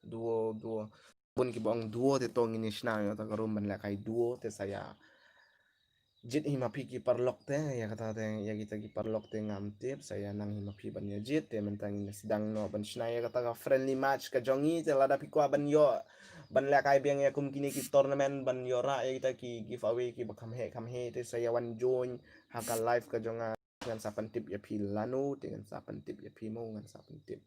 Duo, duo. Bun kiba ong duo te to ngin ïa shna ïa kata ka room ban lehkai duo te sa ïa jied hi ma phi ki paralok te, ïa kata te, ïa kita ki paralok te ngam tip, sa ïa nang hi ma phi ban ïa jied, te mynta ngin ïa sdang noh ban shna ïa kata ka friendly match ka jong ngi, te lada phi kwah ban ïoh, ban lehkai biang ïa kum kine ki tournament, ban ïoh rah ïa kita ki giveaway kiba kham heh, kham heh, te sa ïa wan join ha ka live ka jong nga. Ngan sa pyntip ïa phi lano, te ngan sa pyntip ïa phi mo, ngan sa pyntip.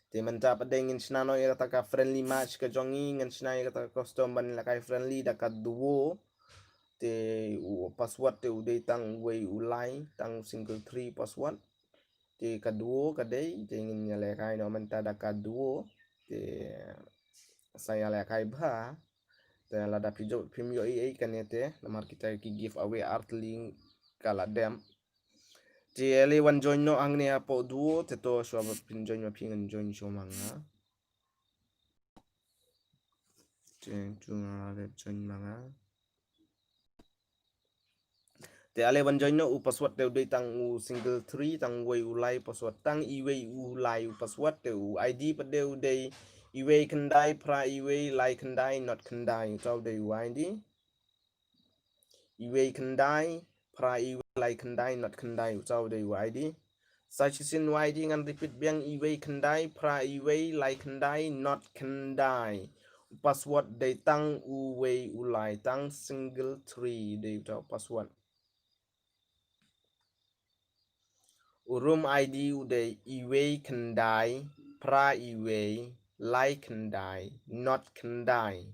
Te mynta pat de ngin shna noh ïa kata ka friendly match ka jong ngi, ngan shna ïa kata ka custom ban lehkai friendly da ka duo. Te u password te u dei tang uwei u lai, tang single three password. Te ka duo ka dei, te ngin ïalehkai noh mynta da ka duo. Te sa ïalehkai bha. Te lada phi jop phim ïoh ei ei kane te, namar kita ki giveaway artylli ka la dep. Te ale wan join noh hangne hapoh duo, te to shuwa ba phin join ma phi ngan join shuwa ma nga. Te tu nga la dep join ma nga. Te ale wan join noh, u password te u dei tang u single three, tang uwei u lai password, tang iwei u lai u password, te u I D pat te u dei iwei khyndai phra iwei lai khyndai not khyndai, uta u dei u I D. Iwei khyndai phra iwei lai khyndai not khyndai, uta u dei u I D. Sa shisien u I D ngan repeat biang, iwei khyndai phra iwei lai khyndai not khyndai. U password dei tang uwei u lai, tang single three dei uta u password. U room I D u dei iwei khyndai phra iwei lai khyndai not khyndai.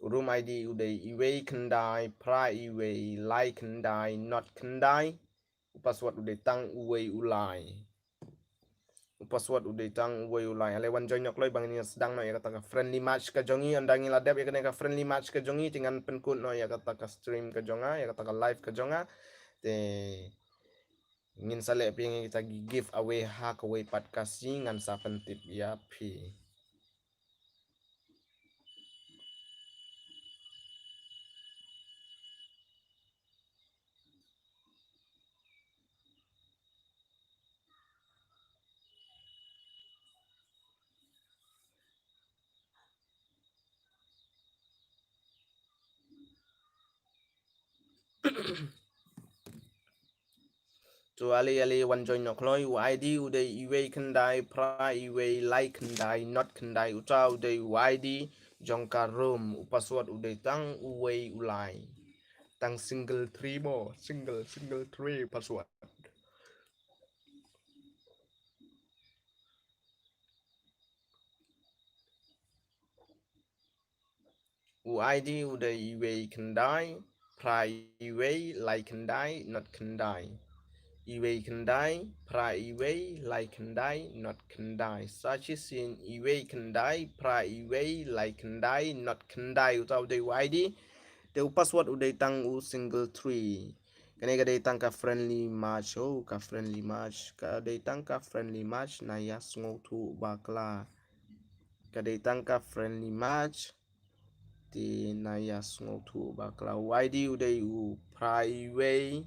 U room I D u dei iwei khyndai phra iwei lai khyndai not khyndai. U password u dei tang uwei u lai. U password u dei tang uwei u lai. Ale wan join noh kloi ba ngin ïa sdang noh ïa kata ka friendly match ka jong ngi, ynda ngi la dep ïa kane ka friendly match ka jong ngi, te ngan pynkut noh ïa kata ka stream ka jong nga, ïa kata ka live ka jong nga. Te ngin sa leh phi ïa kita ki giveaway ha kawei pat ka sngi, ngan sa pyntip ïa phi. To ale ale wan join noh kloi, u I D u dei iwei khyndai phra iwei lai khyndai not khyndai, uta u dei u I D jong ka room, u password u dei tang uwei u lai. Tang single three mo, single, single three password. U I D u dei iwei khyndai phra iwei lai khyndai not khyndai. Iwei khyndai phra iwei lai khyndai not khyndai. Sa shisien, iwei khyndai phra iwei lai khyndai not khyndai, uta u dei u I D. Te u password u dei tang u single three. Kane ka dei tang ka friendly match, oh, ka friendly match. Ka dei tang ka friendly match, na ïa sngewthuh bakla. Ka dei tang ka friendly match. Te na ïa sngewthuh bakla. U I D u dei u phra iwei.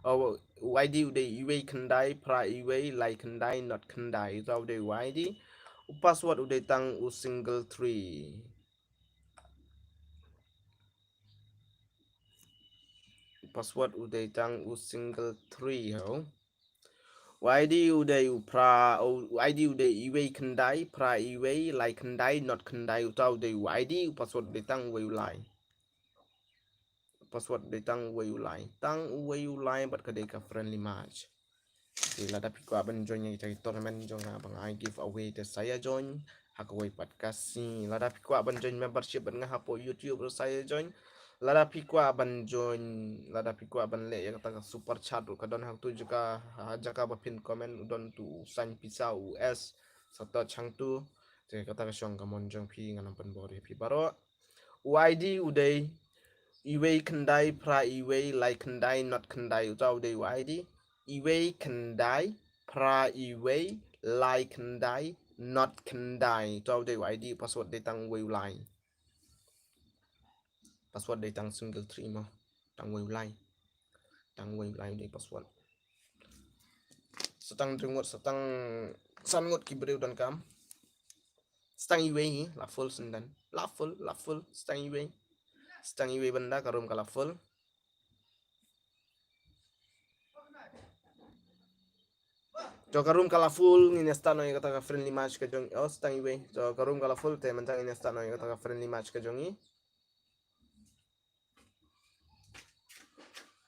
Oh, u I D u dei iwei khyndai phra iwei lai khyndai not khyndai. Uta u dei u I D. U password u dei tang u single three. Password u dei tang u single three ho. U I D u dei u phra, u, u I D u dei iwei khyndai phra iwei lai khyndai not khyndai, uta u dei u I D, u password u dei tang uwei u lai. Password u dei tang uwei u lai. Tang uwei u lai bad ka dei ka friendly match. Te lada phi kwah ban join ïa kita ki tournament jong nga ba nga ai giveaway te sa ïa join ha kawei pat ka sngi. Lada phi kwah ban join membership bad nga hapoh YouTube ruh sa ïa join. Lada phi kwah ban join, lada phi kwah ban leh ïa kata ka super chat ruh ka don hangtu jaka, ha jaka ba phin comment u don tu u sign pisa u S sa touch hangtu. Te kata ka shong ka mon jong phi, ngan ym pynbor ïa phi baroh. U I D u dei iwei khyndai phra iwei lai khyndai not khyndai, uta u dei u I D. Iwei khyndai phra iwei lai khyndai not khyndai, uta u dei u I D. Password dei tang uwei u lai. Password dei tang single three mo. Tang uwei u lai. Tang uwei u lai u dei password. Sa tang hynriew ngut, sa tang san ngut ki briew donkam. Sa tang iwei hi, la full shen dang. La full, la full, sa tang iwei. Sa tang iwei bynta, ka room ka la full. To ka room ka la full, ngin ïa start noh ïa kata ka friendly match ka jong, oh, sa tang iwei. To ka room ka la full, te mynta ngin ïa start noh ïa kata ka friendly match ka jong ngi.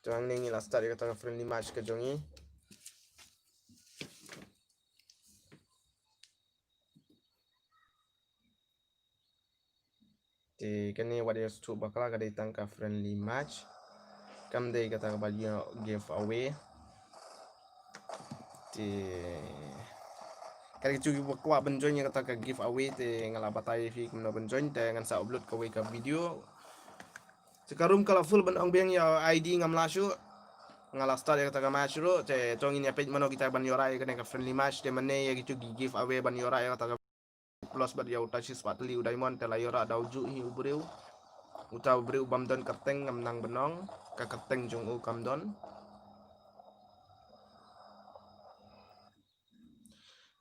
To hangne ngi la start ïa kata ka friendly match ka jong ngi. Te kane wat ïa sngewthuh bakla, ka dei tang ka friendly match. Kam dei kata kaba ïoh giveaway. Te ka dei ka jong kiba kwah ban join ïa kata ka giveaway, te nga la batai ïa phi kumno ban join, te ngan sa upload kawei ka video. Te ka room ka la full ban ong biang ïa ID ngam lah shuh. Nga la start ïa kata ka match ruh, te to ngin ïa peit mano kita ban ïoh rah ïa kane ka friendly match, te mane ïa kito ki giveaway ban ïoh rah ïa kata ka plus bad ïa uta shi spah tylli u diamond, te la ïoh rah da u juh hi u briew. Uta u briew bym don kyrteng ngam nang ban ong, ka kyrteng jong u kam don.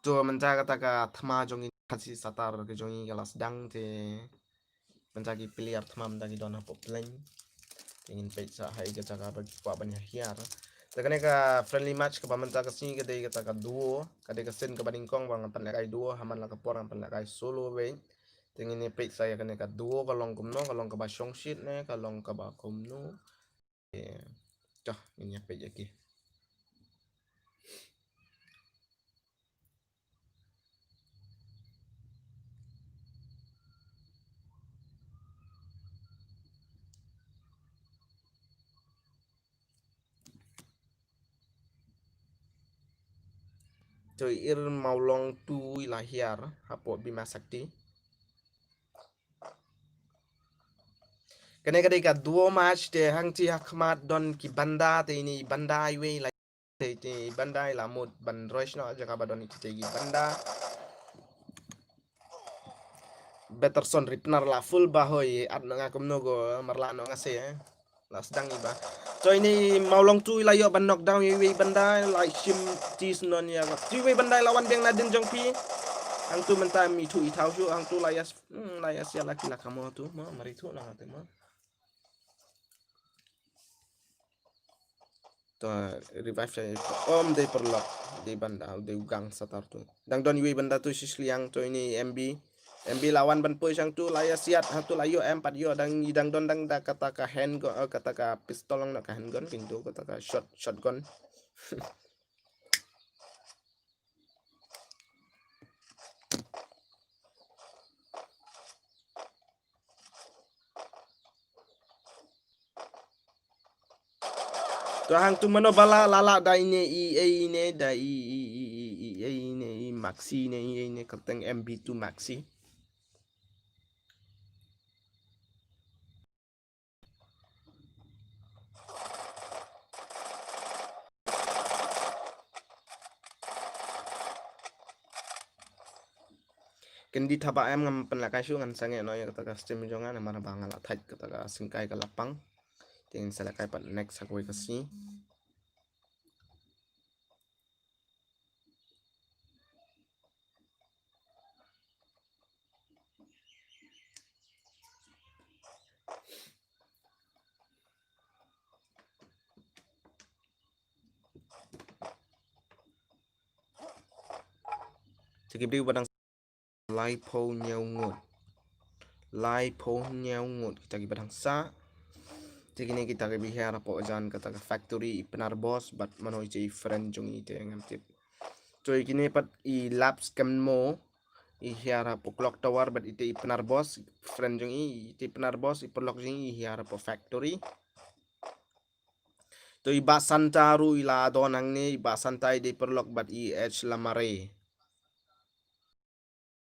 To mynta kata ka thma jong ngi, Khasi Satar ka jong ngi ka la sdang, te mynta ki player thma mynta ki don hapoh plane. Te ngin peit sa ha ïa ka jaka ba ki kwah ban ïa hiar. Te kane ka friendly match kaba mynta ka sngi ka dei kata ka duo, ka dei ka sien kaba nyngkong ba ngan pynlehkai duo, ha man la ka por ngan pynlehkai solo wei. Te ngin ïa peit sa ïa kane ka duo ka long kumno, ka long kaba shongshit ne ka long kaba kumno. Te to ngin ïa peit ïa ki. To i Ir Mawlong tu i la hiar hapoh Bima Sakti. Kane ka dei ka duo match, te hangti ha khmat don ki banda, te ine i banda iwei la, te, te i banda i la mut ban rush noh jaka ba don i, te i banda. Peterson Ripnar la full ba hoi, at na nga kumno go marla noh nga se, eh. La sdang i ba. To ine i Mawlong tu i la ïoh ban knockdown iwei banda, la shim tis non ïa ka. Iwei banda i la wan biang na din jong phi. Hangtu mynta mi thu i thaw shu, hangtu la ïa s-, hmm, la ïa sia la ki la kamo tu, ma, mari thu na nga tu, ma. To revive sa. Om dei paralok, dei banda, dei u gang Satar tu. Dang don iwei banda tu shi shiliang, to ine i M B. M B la wan ban push hangtu la ïa siat, hangtu la ïoh em pat ïoh dang, dang don dang da kata ka handgun, eh, kata ka pistol, long na ka handgun, kyntu kata ka shot, shotgun. To hangtu mano ba la lah da ine i, ei ine da i, i, i, i, i, ei ine i Maxi ine i, ei ine kyrteng M B two Maxi. Kyndit haba em ngam pynlehkai shuh, ngan sangeh noh ïa kata ka stream jong nga namar ba nga la thait kata ka syngkai ka la pang. Te ngin sa lehkai pat next ha kawei ka sngi. Te ki briew ba dang laiphew hynñiew ngut. Laiphew hynñiew ngut kita kiba dang sah. Te kine kita kiba hiar hapoh jan kata ka factory i Pnar Boss bad mano i, i friend jong i te ngam tip. To i kine pat i Labs Kemmo i hiar hapoh Clock Tower bad ite i Pnar Boss, friend jong i, ite i Pnar Boss, i paralok jong i i hiar hapoh factory. To i Bah Santa ruh i la don hangne, i Bah Santa i dei paralok bad i H Lamare.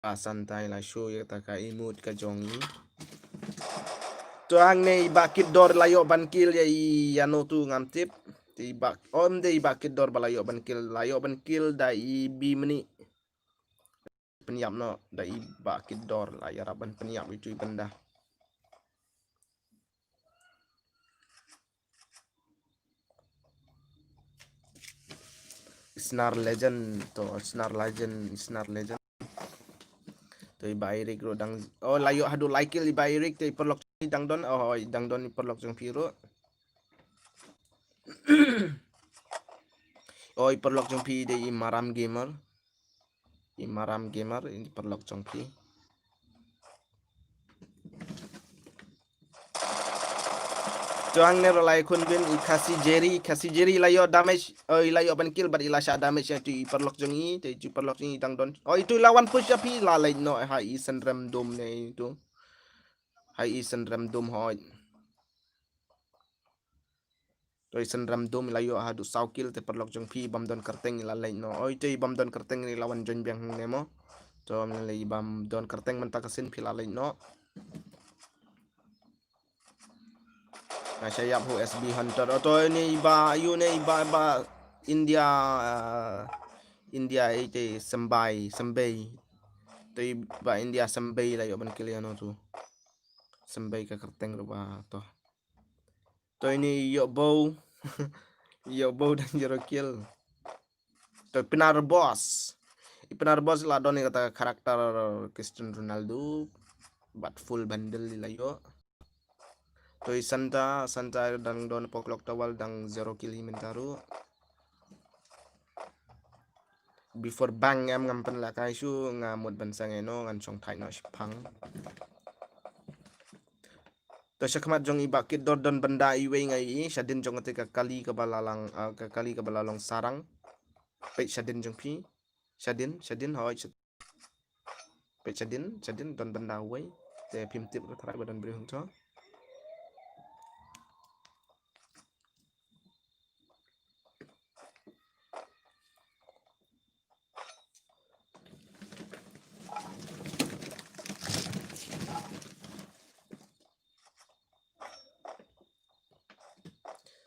Bah Santa i la show ïa kata ka emote ka jong i. To hangne i Bah Kit Dor la ïoh ban kill ïa i, ïano tu ngam tip. Te i Bah, om dei i Bah Kit Dor ba la ïoh ban kill, la ïoh ban kill da i Bimni. Pynïap noh da i Bah Kit Dor, la ïarap ban pynïap itu i banda. Snar Legend, to Snar Legend, Snar Legend. To i Bah Eric ruh dang, oh, la ïoh haduh lai kill i Bah Eric, to i paralok i dang don, oh, i dang don i paralok jong phi ruh. Oh, i paralok jong phi dei i Maram Gamer. I Maram Gamer, i paralok jong phi. To hangne ruh la ïakhun bin i Khasi Jerry, Khasi Jerry la ïoh damage, oh, i la ïoh ban kill bad i la shah damage ïa itu i paralok jong i, te itu i paralok jong i dang don. Oh, itu i la wan push ïa phi, la leit noh ha i Synrem Dome ne itu. Ha i Synrem Dome hoi. To i Synram Dum i la ïoh haduh saw kill, te paralok jong phi i bym don kyrteng i la leit noh. Oi, te i bym don kyrteng i la wan join biang hangne mo. To mynlei i bym don kyrteng mynta ka sien phi la leit noh. Nga sha ïap ho S B Hunter. O to ini i Bah, ïa ini i Bah, Bah India, ah, India ite Sembai, Sembai. To i Bah India Sembai la ïoh ban kill ïano tu. Sembai ka kyrteng ruh ba to. To ini ïoh bau. Ïoh bau dan zero kill. To Pinar Boss. I Pinar Boss la don ïa kata karakter Cristiano Ronaldo. Bad full bundle i la ïoh. To i Santa, Santa dang don hapoh Clock Tower dang zero kill hi mynta ruh. Before bang em ngam pynlehkai shuh, nga mut ban sangeh noh, ngan shong thait noh shiphang. To shakhmat jong i Bah Kit Dor don bynda iwei nga i, shadien jong kata ka kali kaba la lang, ah, ka kali kaba la long sarang. Peit shadien jong phi. Shadien, shadien, hoi, shad-, peit shadien, shadien don bynda uwei. Te phim tip ka tharai ba don briew hangto.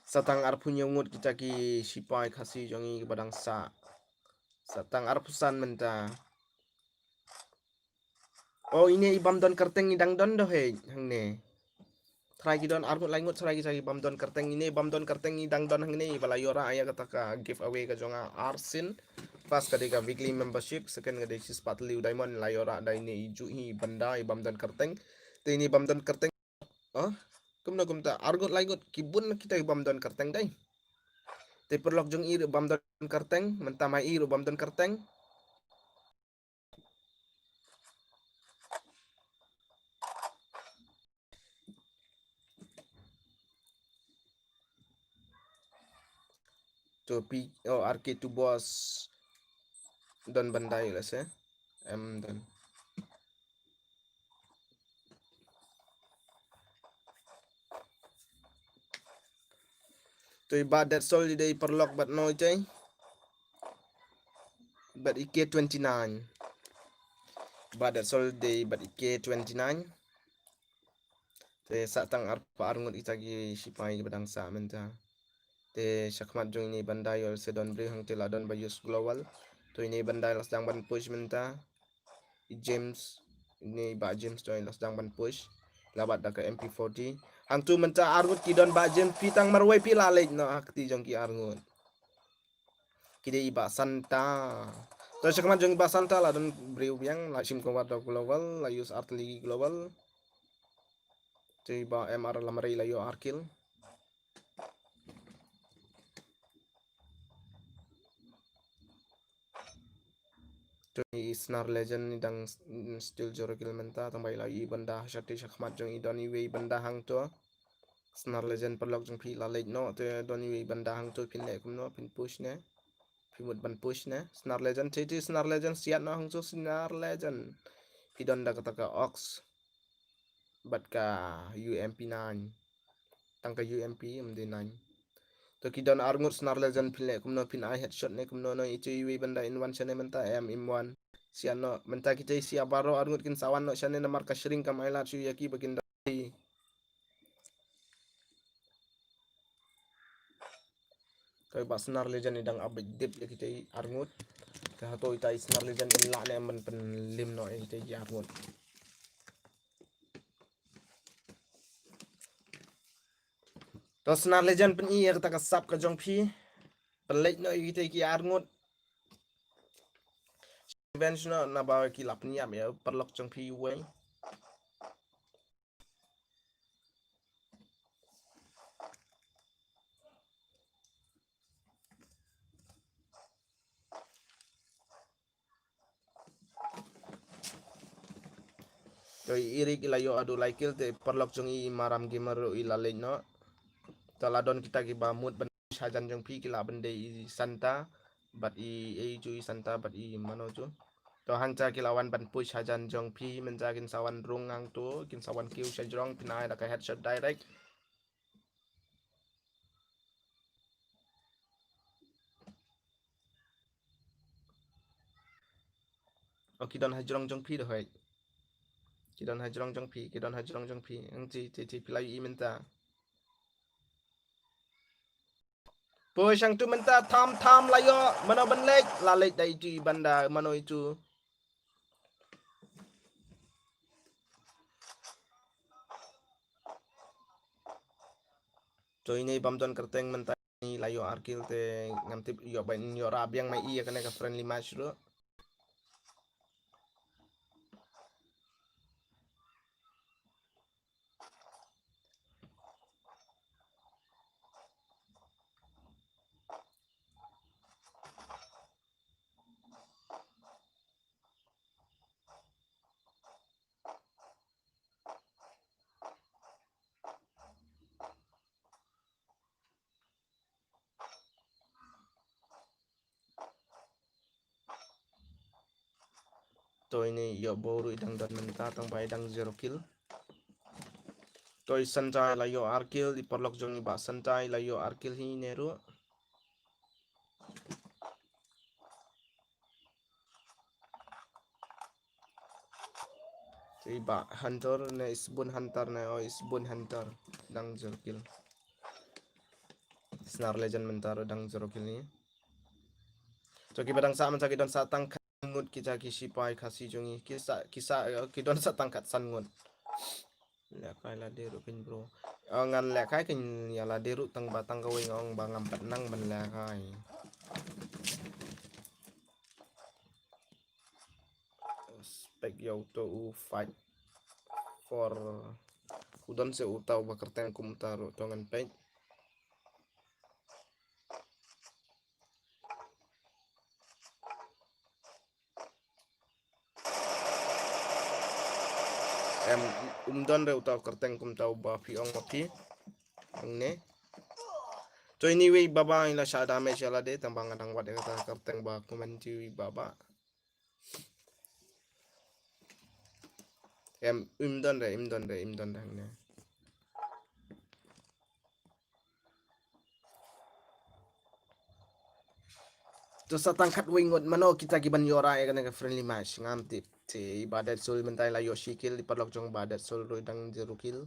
Sa tang arphew hynñiew ngut kita ki sipai Khasi jong ngi kiba dang sah. Sa tang arphew san mynta. Oh, ine i bym don kyrteng i dang don doh hei hangne. Trai ki don arngut laingut, trai ki, trai ki bym don kyrteng, ine i bym don kyrteng i dang don hangne, ba la ïoh rah ïa kata ka giveaway ka jong nga arsien. First ka dei ka weekly membership, second ka dei shispah tylli u diamond, la ïoh rah da ine i juh hi i bynda i bym don kyrteng. Te ine i bym don kyrteng. Oh, kumno kumta arngut laingut ki bun kita i bym don kyrteng dei. Te paralok jong i ruh bym don kyrteng, mynta ma i ruh bym don kyrteng. To pi, oh, R K two Boss don bynda ïa lehse. Em don. To i Bah Dead Soul i dei paralok bad no i te. Bad i K twenty-nine. Bah Dead Soul i dei bad i K twenty-nine. Te sah tang arphew ar ngut kita ki sipai kiba dang sah mynta. Te shakhmat jong ine i bynda ïoh lehse don briew hangte la don Bah Yus Global. To ine i bynda la sdang ban push mynta. I James, ine i Bah James to la sdang ban push. La bat da ka M P forty. Hangto mynta ar ngut ki don Bah James, phi tang marwei phi la leit noh ha kti jong ki ar ngut. Ki dei i Bah Santa. To shakhmat jong i Bah Santa la don briew biang, la shim cover da Global, la use artillery Global. Te i Bah M R Lamare la ïoh ar kill. To i Snar Legend i dang s-, mm, still zero kill mynta, tang ba i la ïoh i bynda, sha te shakhmat jong i don iwei i bynda hangto. Snar Legend paralok jong phi la leit noh, te don iwei i bynda hangto phin leh kumno, phin push ne. Phi mut ban push ne. Snar Legend, te te Snar Legend siat noh hangto Snar Legend. Phi don da kata ka Ox. Bad ka U M P nine. Tang ka U M P ym dei nine. To ki don ar ngut Snar Legend phin leh kumno phin ai headshot ne kumno no i te iwei i bynda in one shane mynta em im one. Siat noh mynta kita i siat baroh ar ngut kin sa wan noh shane namar ka shring kam ai lad shuh ïa ki ba kin da. To i Bah Snar Legend i dang update dip ïa kita i ar ngut. Te hato ita i Snar Legend in lah ne em ban pynlim noh ïa kita i ar ngut. To Snar Legend pyn-i ïa kata ka sap ka jong phi. Pynleit noh ïa kita ki ar ngut. Revenge noh naba ki la pynïap ïa paralok jong phi uwei. To i Eric i la ïoh haduh lai kill te paralok jong i Maram Gamer ruh i la leit noh. To la don kita kiba mut ban push hajan jong phi ki lah ban dei i Santa bad i, i ju i Santa bad i mano ju. To hangta ki la wan ban push hajan jong phi mynta kin sa wan rung hangto kin sa wan kiew sha jrong phin ai da ka headshot direct. O ki don hajrong jong phi da hoi. Ki don hajrong jong phi, ki don hajrong jong phi. Ang ti ti ti phi la ïohi mynta. Push hangtu mynta, tham tham la ïoh, mano ban leit, la leit da itu i banda, mano itu. To ine i bym don kyrteng mynta, i la ïoh ar kill te ngam tip ïoh ban ïoh ra biang ma i ïa kane ka friendly match ruh. To ine i Ïohbaw ruh i dang don mynta tang ba i dang zero kill. To i Sanjay la ïoh ar kill, i paralok jong i Bah Sanjay la ïoh ar kill hi ne ruh. To i Bah Hunter ne i Sbun Hunter ne, o i Sbun Hunter dang zero kill. Snar Legend mynta ruh dang zero kill ni. To kiba dang sah mynta ki don sah tang khat ngut kita ki sipai Khasi jong ngi, ki sah, ki sah, eh, ki don sah tang khat san ngut. Lehkai lade ruh kein bro. Eh, ngan lehkai kein ïa lade ruh tang ba tang kawei nga ong ba ngam pat nang ban lehkai. Spek ïa uto u fight for u don se uta uba kyrteng kum uta ruh to ngan peit. Em, um don re uta u kyrteng kum uta uba phi ong ma phi. Hangne. To ine i Wei Baba i la shah damage ïa lade tang ba nga dang wad ïa kata ka kyrteng ba kumne i Wei Baba. Em, im don re, im don re, im don re hangne. To sah tang khatwei ngut, mano kita kiban ïoh ra ïa kane ka friendly match, ngam tip. Te i Bah Dead Soul mynta i la ïoh shi kill, i paralok jong Bah Dead Soul ruh i dang zero kill.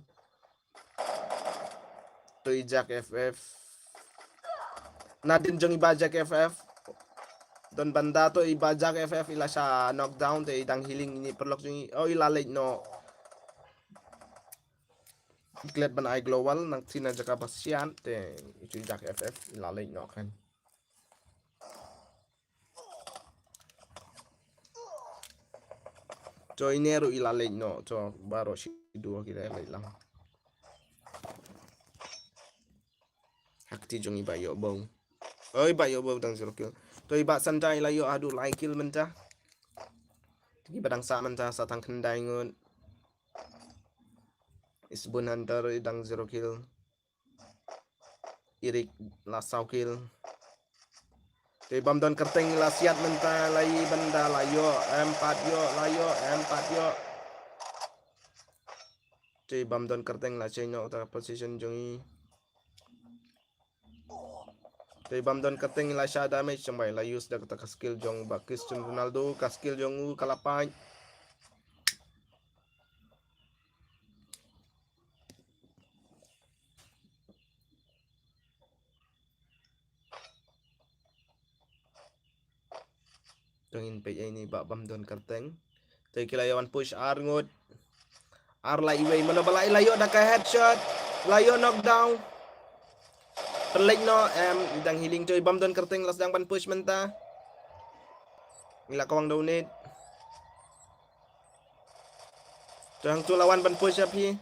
To i Jack F F. Nadien jong i Bah Jack F F. Don banda to i Bah Jack F F i la shah knockdown te i dang healing ine i paralok jong i. Oh, i la leit noh. Klet ban ai global nangta na jaka ba sian te i Jack F F i la leit noh kan. To ine ruh i la leit noh, to baroh shi dua ki la leit lang. Ha kti jong i Bah Ïohbaw. Oi, Bah Ïohbaw dang zero kill. To i Bah Santa i la ïoh haduh lai kill mynta. Te kiba dang sah mynta sah tang khyndai ngut. I Sbun Hunter i dang zero kill. I Rick la saw kill. Te i bym don kyrteng la siat mynta, la i banda la ïoh, em pat ïoh, la ïoh, em pat ïoh. Te i bym don kyrteng la change noh ta position jong i. Te i bym don kyrteng la shah damage jong bai la use da kata ka skill jong Bah Cristiano Ronaldo, ka skill jong u ka la pait. To ngin peit ïa ine i Bah bym don kyrteng. Te ki la ïoh ban push ar ngut. Ar la iwei, mano ba la ïoh da ka headshot. La ïoh knockdown. Pynleit noh, em, i dang healing, to i bym don kyrteng la sdang ban push mynta. Ngi la kawang da u nit. To hangto la wan ban push ïa phi.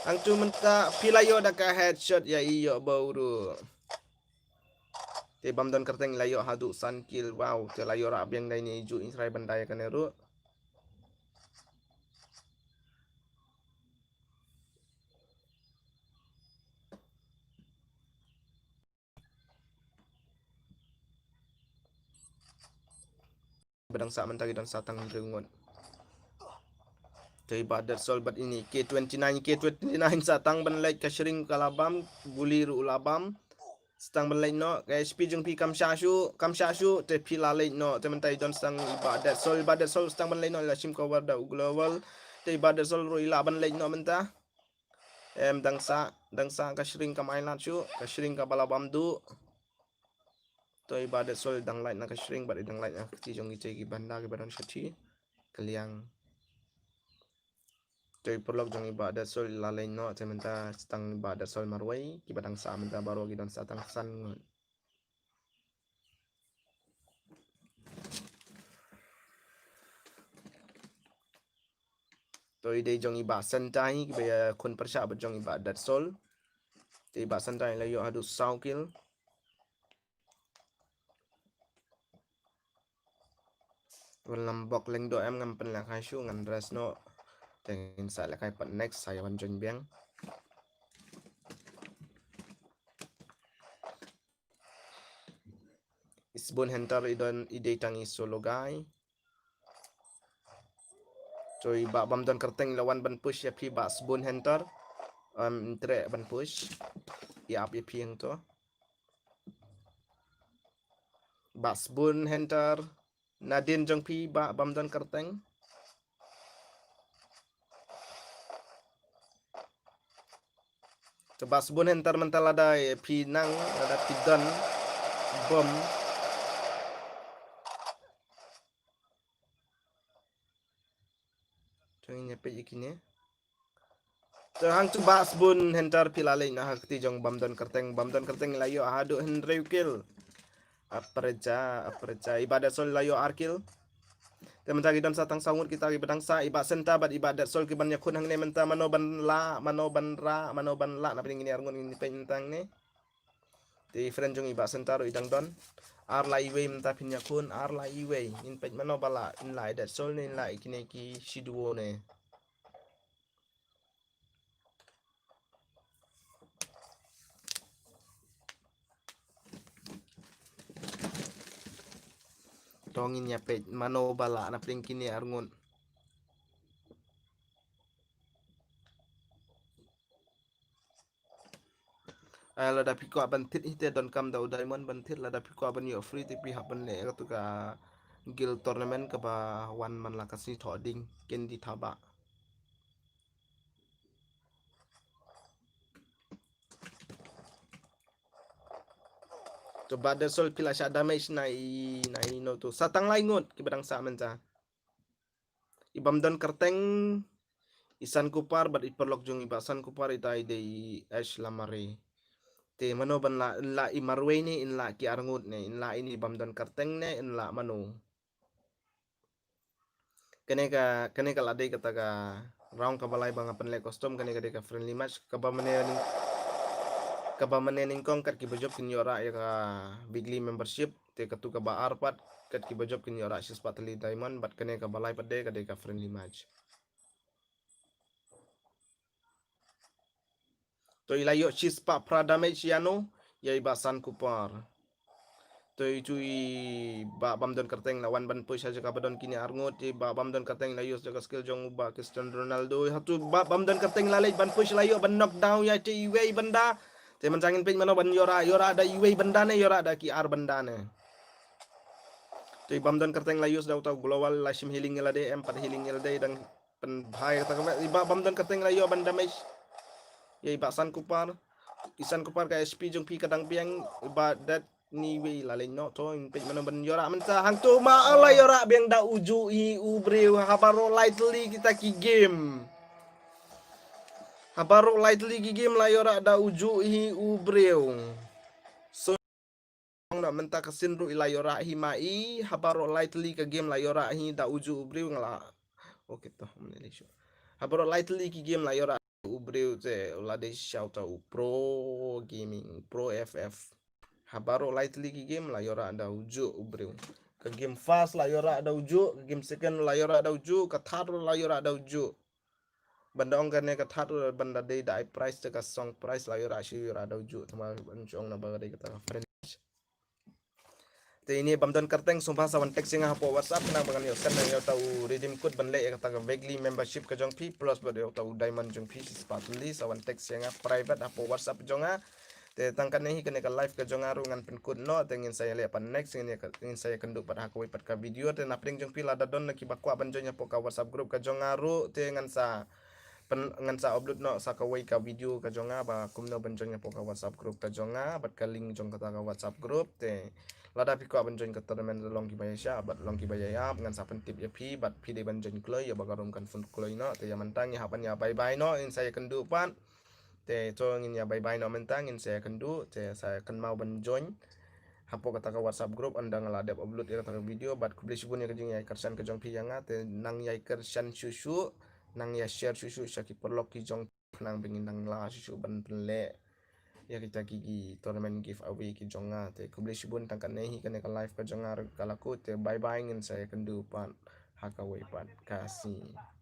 Hangto mynta phi la ïoh da ka headshot ïa i Ïohbaw ruh. Te bym don kyrteng la ïoh haduh san kill, wow, te la ïoh rah biang da ine i juh, i trai ban da ïa kane ruh. Ba dang sah mynta ki don sah tang hynriew ngut. Te i Bah Dead Soul bad ine i K twenty nine, K twenty nine sah tang ban leit, ka shring ka la bam, guli ruh la bam. Sdang ban leit noh, ka H P jong phi kam shah shuh, kam shah shuh, te phi la leit noh, te mynta i don sdang i Bah Dead Soul, i Bah Dead Soul sdang ban leit noh, i la shim cover da u Global, te i Bah Dead Soul ruh i lah ban leit noh mynta. Em, dang sah, dang sah ka shring kam ailad shuh, ka shring kaba la bam duh. To i Bah Dead Soul dang lait na ka shring bad i dang lait na ka kti jong i, te ki banda kiba don shathie ka liang. To i paralok jong i Bah Dead Soul la leit noh, te mynta sdang i Bah Dead Soul marwei, kiba dang sah mynta baroh ki don sah tang san ngut. To i dei jong i Bah Sentai, kiba ïakhun pyrshah bad jong i Bah Dead Soul. Te i Bah Sentai la ïoh haduh saw kill. Wan lam bok leng doh em, ngam pynlehkai shuh, ngan rest noh. Te ngin sa lehkai pat next, sa ïa wan join biang. I Sbun Hunter i don, i dei tang i solo guy. To i Bah Bamdon Kyrteng i la wan ban push ïa phi Bah Sbun Hunter. Em, treh ban push. Ïa ap ïa phi hangto. Bah Sbun Hunter. Nadien jong phi Bah Bamdon Kyrteng. To Bah Sbun Hunter mynta lada phi nang, lada phi don bom. To ngin ïa peit ïa kine. To hangto Bah Sbun Hunter phi la leit noh ha kti jong Bamdon Kyrteng, Bamdon Kyrteng la ïoh haduh hynriew kill. Apreja, apreja. I Bah Dead Soul la ïoh ar kill. Te mynta ki don sah tang saw ngut kita kiba dang sah, i Bah Sentai bad i Bah Dead Soul kiban ïakhun hangne mynta, mano ban lah, mano ban rah, mano ban lah, na pdeng kine ar ngut ngin peit mynta hangne. Te friend jong i Bah Sentai ruh i dang don. Ar la iwei mynta phin ïakhun, ar la iwei. Ngin peit mano ba lah, in lah i Dead Soul ne, in lah i kine ki shi duo ne. To ngin ïa peit mano ba lah na pdeng kine ar ngut. Ai, lada phi kwah ban thied hi te donkam da u diamond ban thied, lada phi kwah ban ïoh free te phi hap ban leh katu ka guild tournament kaba wan man la ka sngi Thohdieng, Candy Thabah. To Bah Dead Soul phi la shah damage na i, na i no to. Sah tang lai ngut kiba dang sah mynta. I Bamdon Kyrteng, i San Kupar bad i paralok jong i Bah San Kupar ita i dei i Ash Lamare. Te mano ban lah, in lah i marwei ne, in lah ki ar ngut ne, in lah i ni Bamdon Kyrteng ne, in lah mano. Kane ka, kane ka la dei kata ka round kaba lai ba nga pynleh custom, kane ka dei ka friendly match, kaba mane ning-, kaba mane nyngkong kat kiba jop kin ïoh rah ïa ka weekly membership, te katu kaba ar pat kat kiba jop kin ïoh rah shispah tylli diamond, bad kane kaba lai pat de ka dei ka friendly match. To i la ïoh shispah phra damage ïa no, ïa i Bah San Kupar. To i tu i Bah Bamdon Kyrteng la wan ban push ha jaka ba don kine ar ngut, i Bah Bamdon Kyrteng la use jaka skill jong u Bah Cristiano Ronaldo. Hatu Bah Bamdon Kyrteng la leit ban push, la ïoh ban knock down ïa te iwei banda. Te mynta ngin peit mano ban ïoh rah, ïoh rah da iwei banda ne, ïoh rah da ki ar banda ne. To i Bamdon Kyrteng la use da uta u global, la shim healing ïa lade, em pat healing ïa lade, dang pynbha ïa kata ka met. I Bah Bamdon Kyrteng la ïoh ban damage ïa i Bah San Kupar. I San Kupar ka H P jong phi ka dang biang, i Bah Dead, ni wei la leh noh, to ngin peit mano ban ïoh rah mynta. Hangto ma la ïoh rah biang da ujuh hi u briew, ha baroh lai tylli kita ki game. Ha baroh lai tylli ki game la ïoh rah da ujuh hi u briew. So ong na mynta ka sien ruh i la ïoh rah hi ma i, ha baroh lai tylli ka game la ïoh rah hi da ujuh u briew nga la. Okay to, mane lei shu. Ha baroh lai tylli ki game la ïoh rah u briew te u la dei sha uta u Pro Gaming, Pro F F. Ha baroh lai tylli ki game la ïoh rah da ujuh u briew. Ka game first la ïoh rah da ujuh, ka game second la ïoh rah da ujuh, ka third la ïoh rah da ujuh. Banda ong kane ka third banda dei da ai prize te ka song prize la ïoh rah shi ïoh rah da ujuh, tama ban ong na ba dei kata ka friend. Te ine Bamdon Kyrteng sngewbha sa wan text ïa nga hapoh WhatsApp, nang ba ngan ïoh send ïa uta u redeem code ban leh ïa kata ka weekly membership ka jong phi, plus bad ïa uta u diamond jong phi shispah tylli, sa wan text ïa nga private hapoh WhatsApp jong nga. Te tang katne hi kane ka live ka jong nga ruh ngan pynkut noh, te ngin sa ïaleh pat next, ngin ïa ka, ngin sa ïakynduh pat ha kawei pat ka video. Te na pdeng jong phi lada don na kiba kwah ban join hapoh ka WhatsApp group ka jong nga ruh, te ngan sa pyn, ngan sa upload noh sa kawei ka video ka jong nga ba kumno ban join hapoh ka WhatsApp group ka jong nga bad ka link jong kata ka WhatsApp group. Te lada phi kwah ban join ka tournament, long kiba ïaishah bad long kiba ïaïap, ngan sa pyntip ïa phi bad phi dei ban join kloi, ïa ba ka room kan fun kloi noh. Te ïa mynta ngi hap ban ïa bye bye noh, ngin sa ïakynduh pat. Te to ngin ïa bye bye noh mynta, ngin sa ïakynduh, te sa kynmaw ban join hapoh kata ka WhatsApp group ynda nga la dep upload ïa kata ka video. Bad khublei shibun ïa ka jingïakyrshan ka jong phi ïa nga, te nang ïakyrshan shuh shuh, nang ïa share shuh shuh sha ki paralok ki jong phi, khnang ba ngin nang lah shuh shuh ban pynleh ïa kita ki, ki tournament giveaway ki jong nga. Te khublei shibun, tang katne hi kane ka live ka jong nga ruh ka la kut, te bye bye, ngin sa ïakynduh pat ha kawei pat ka sngi.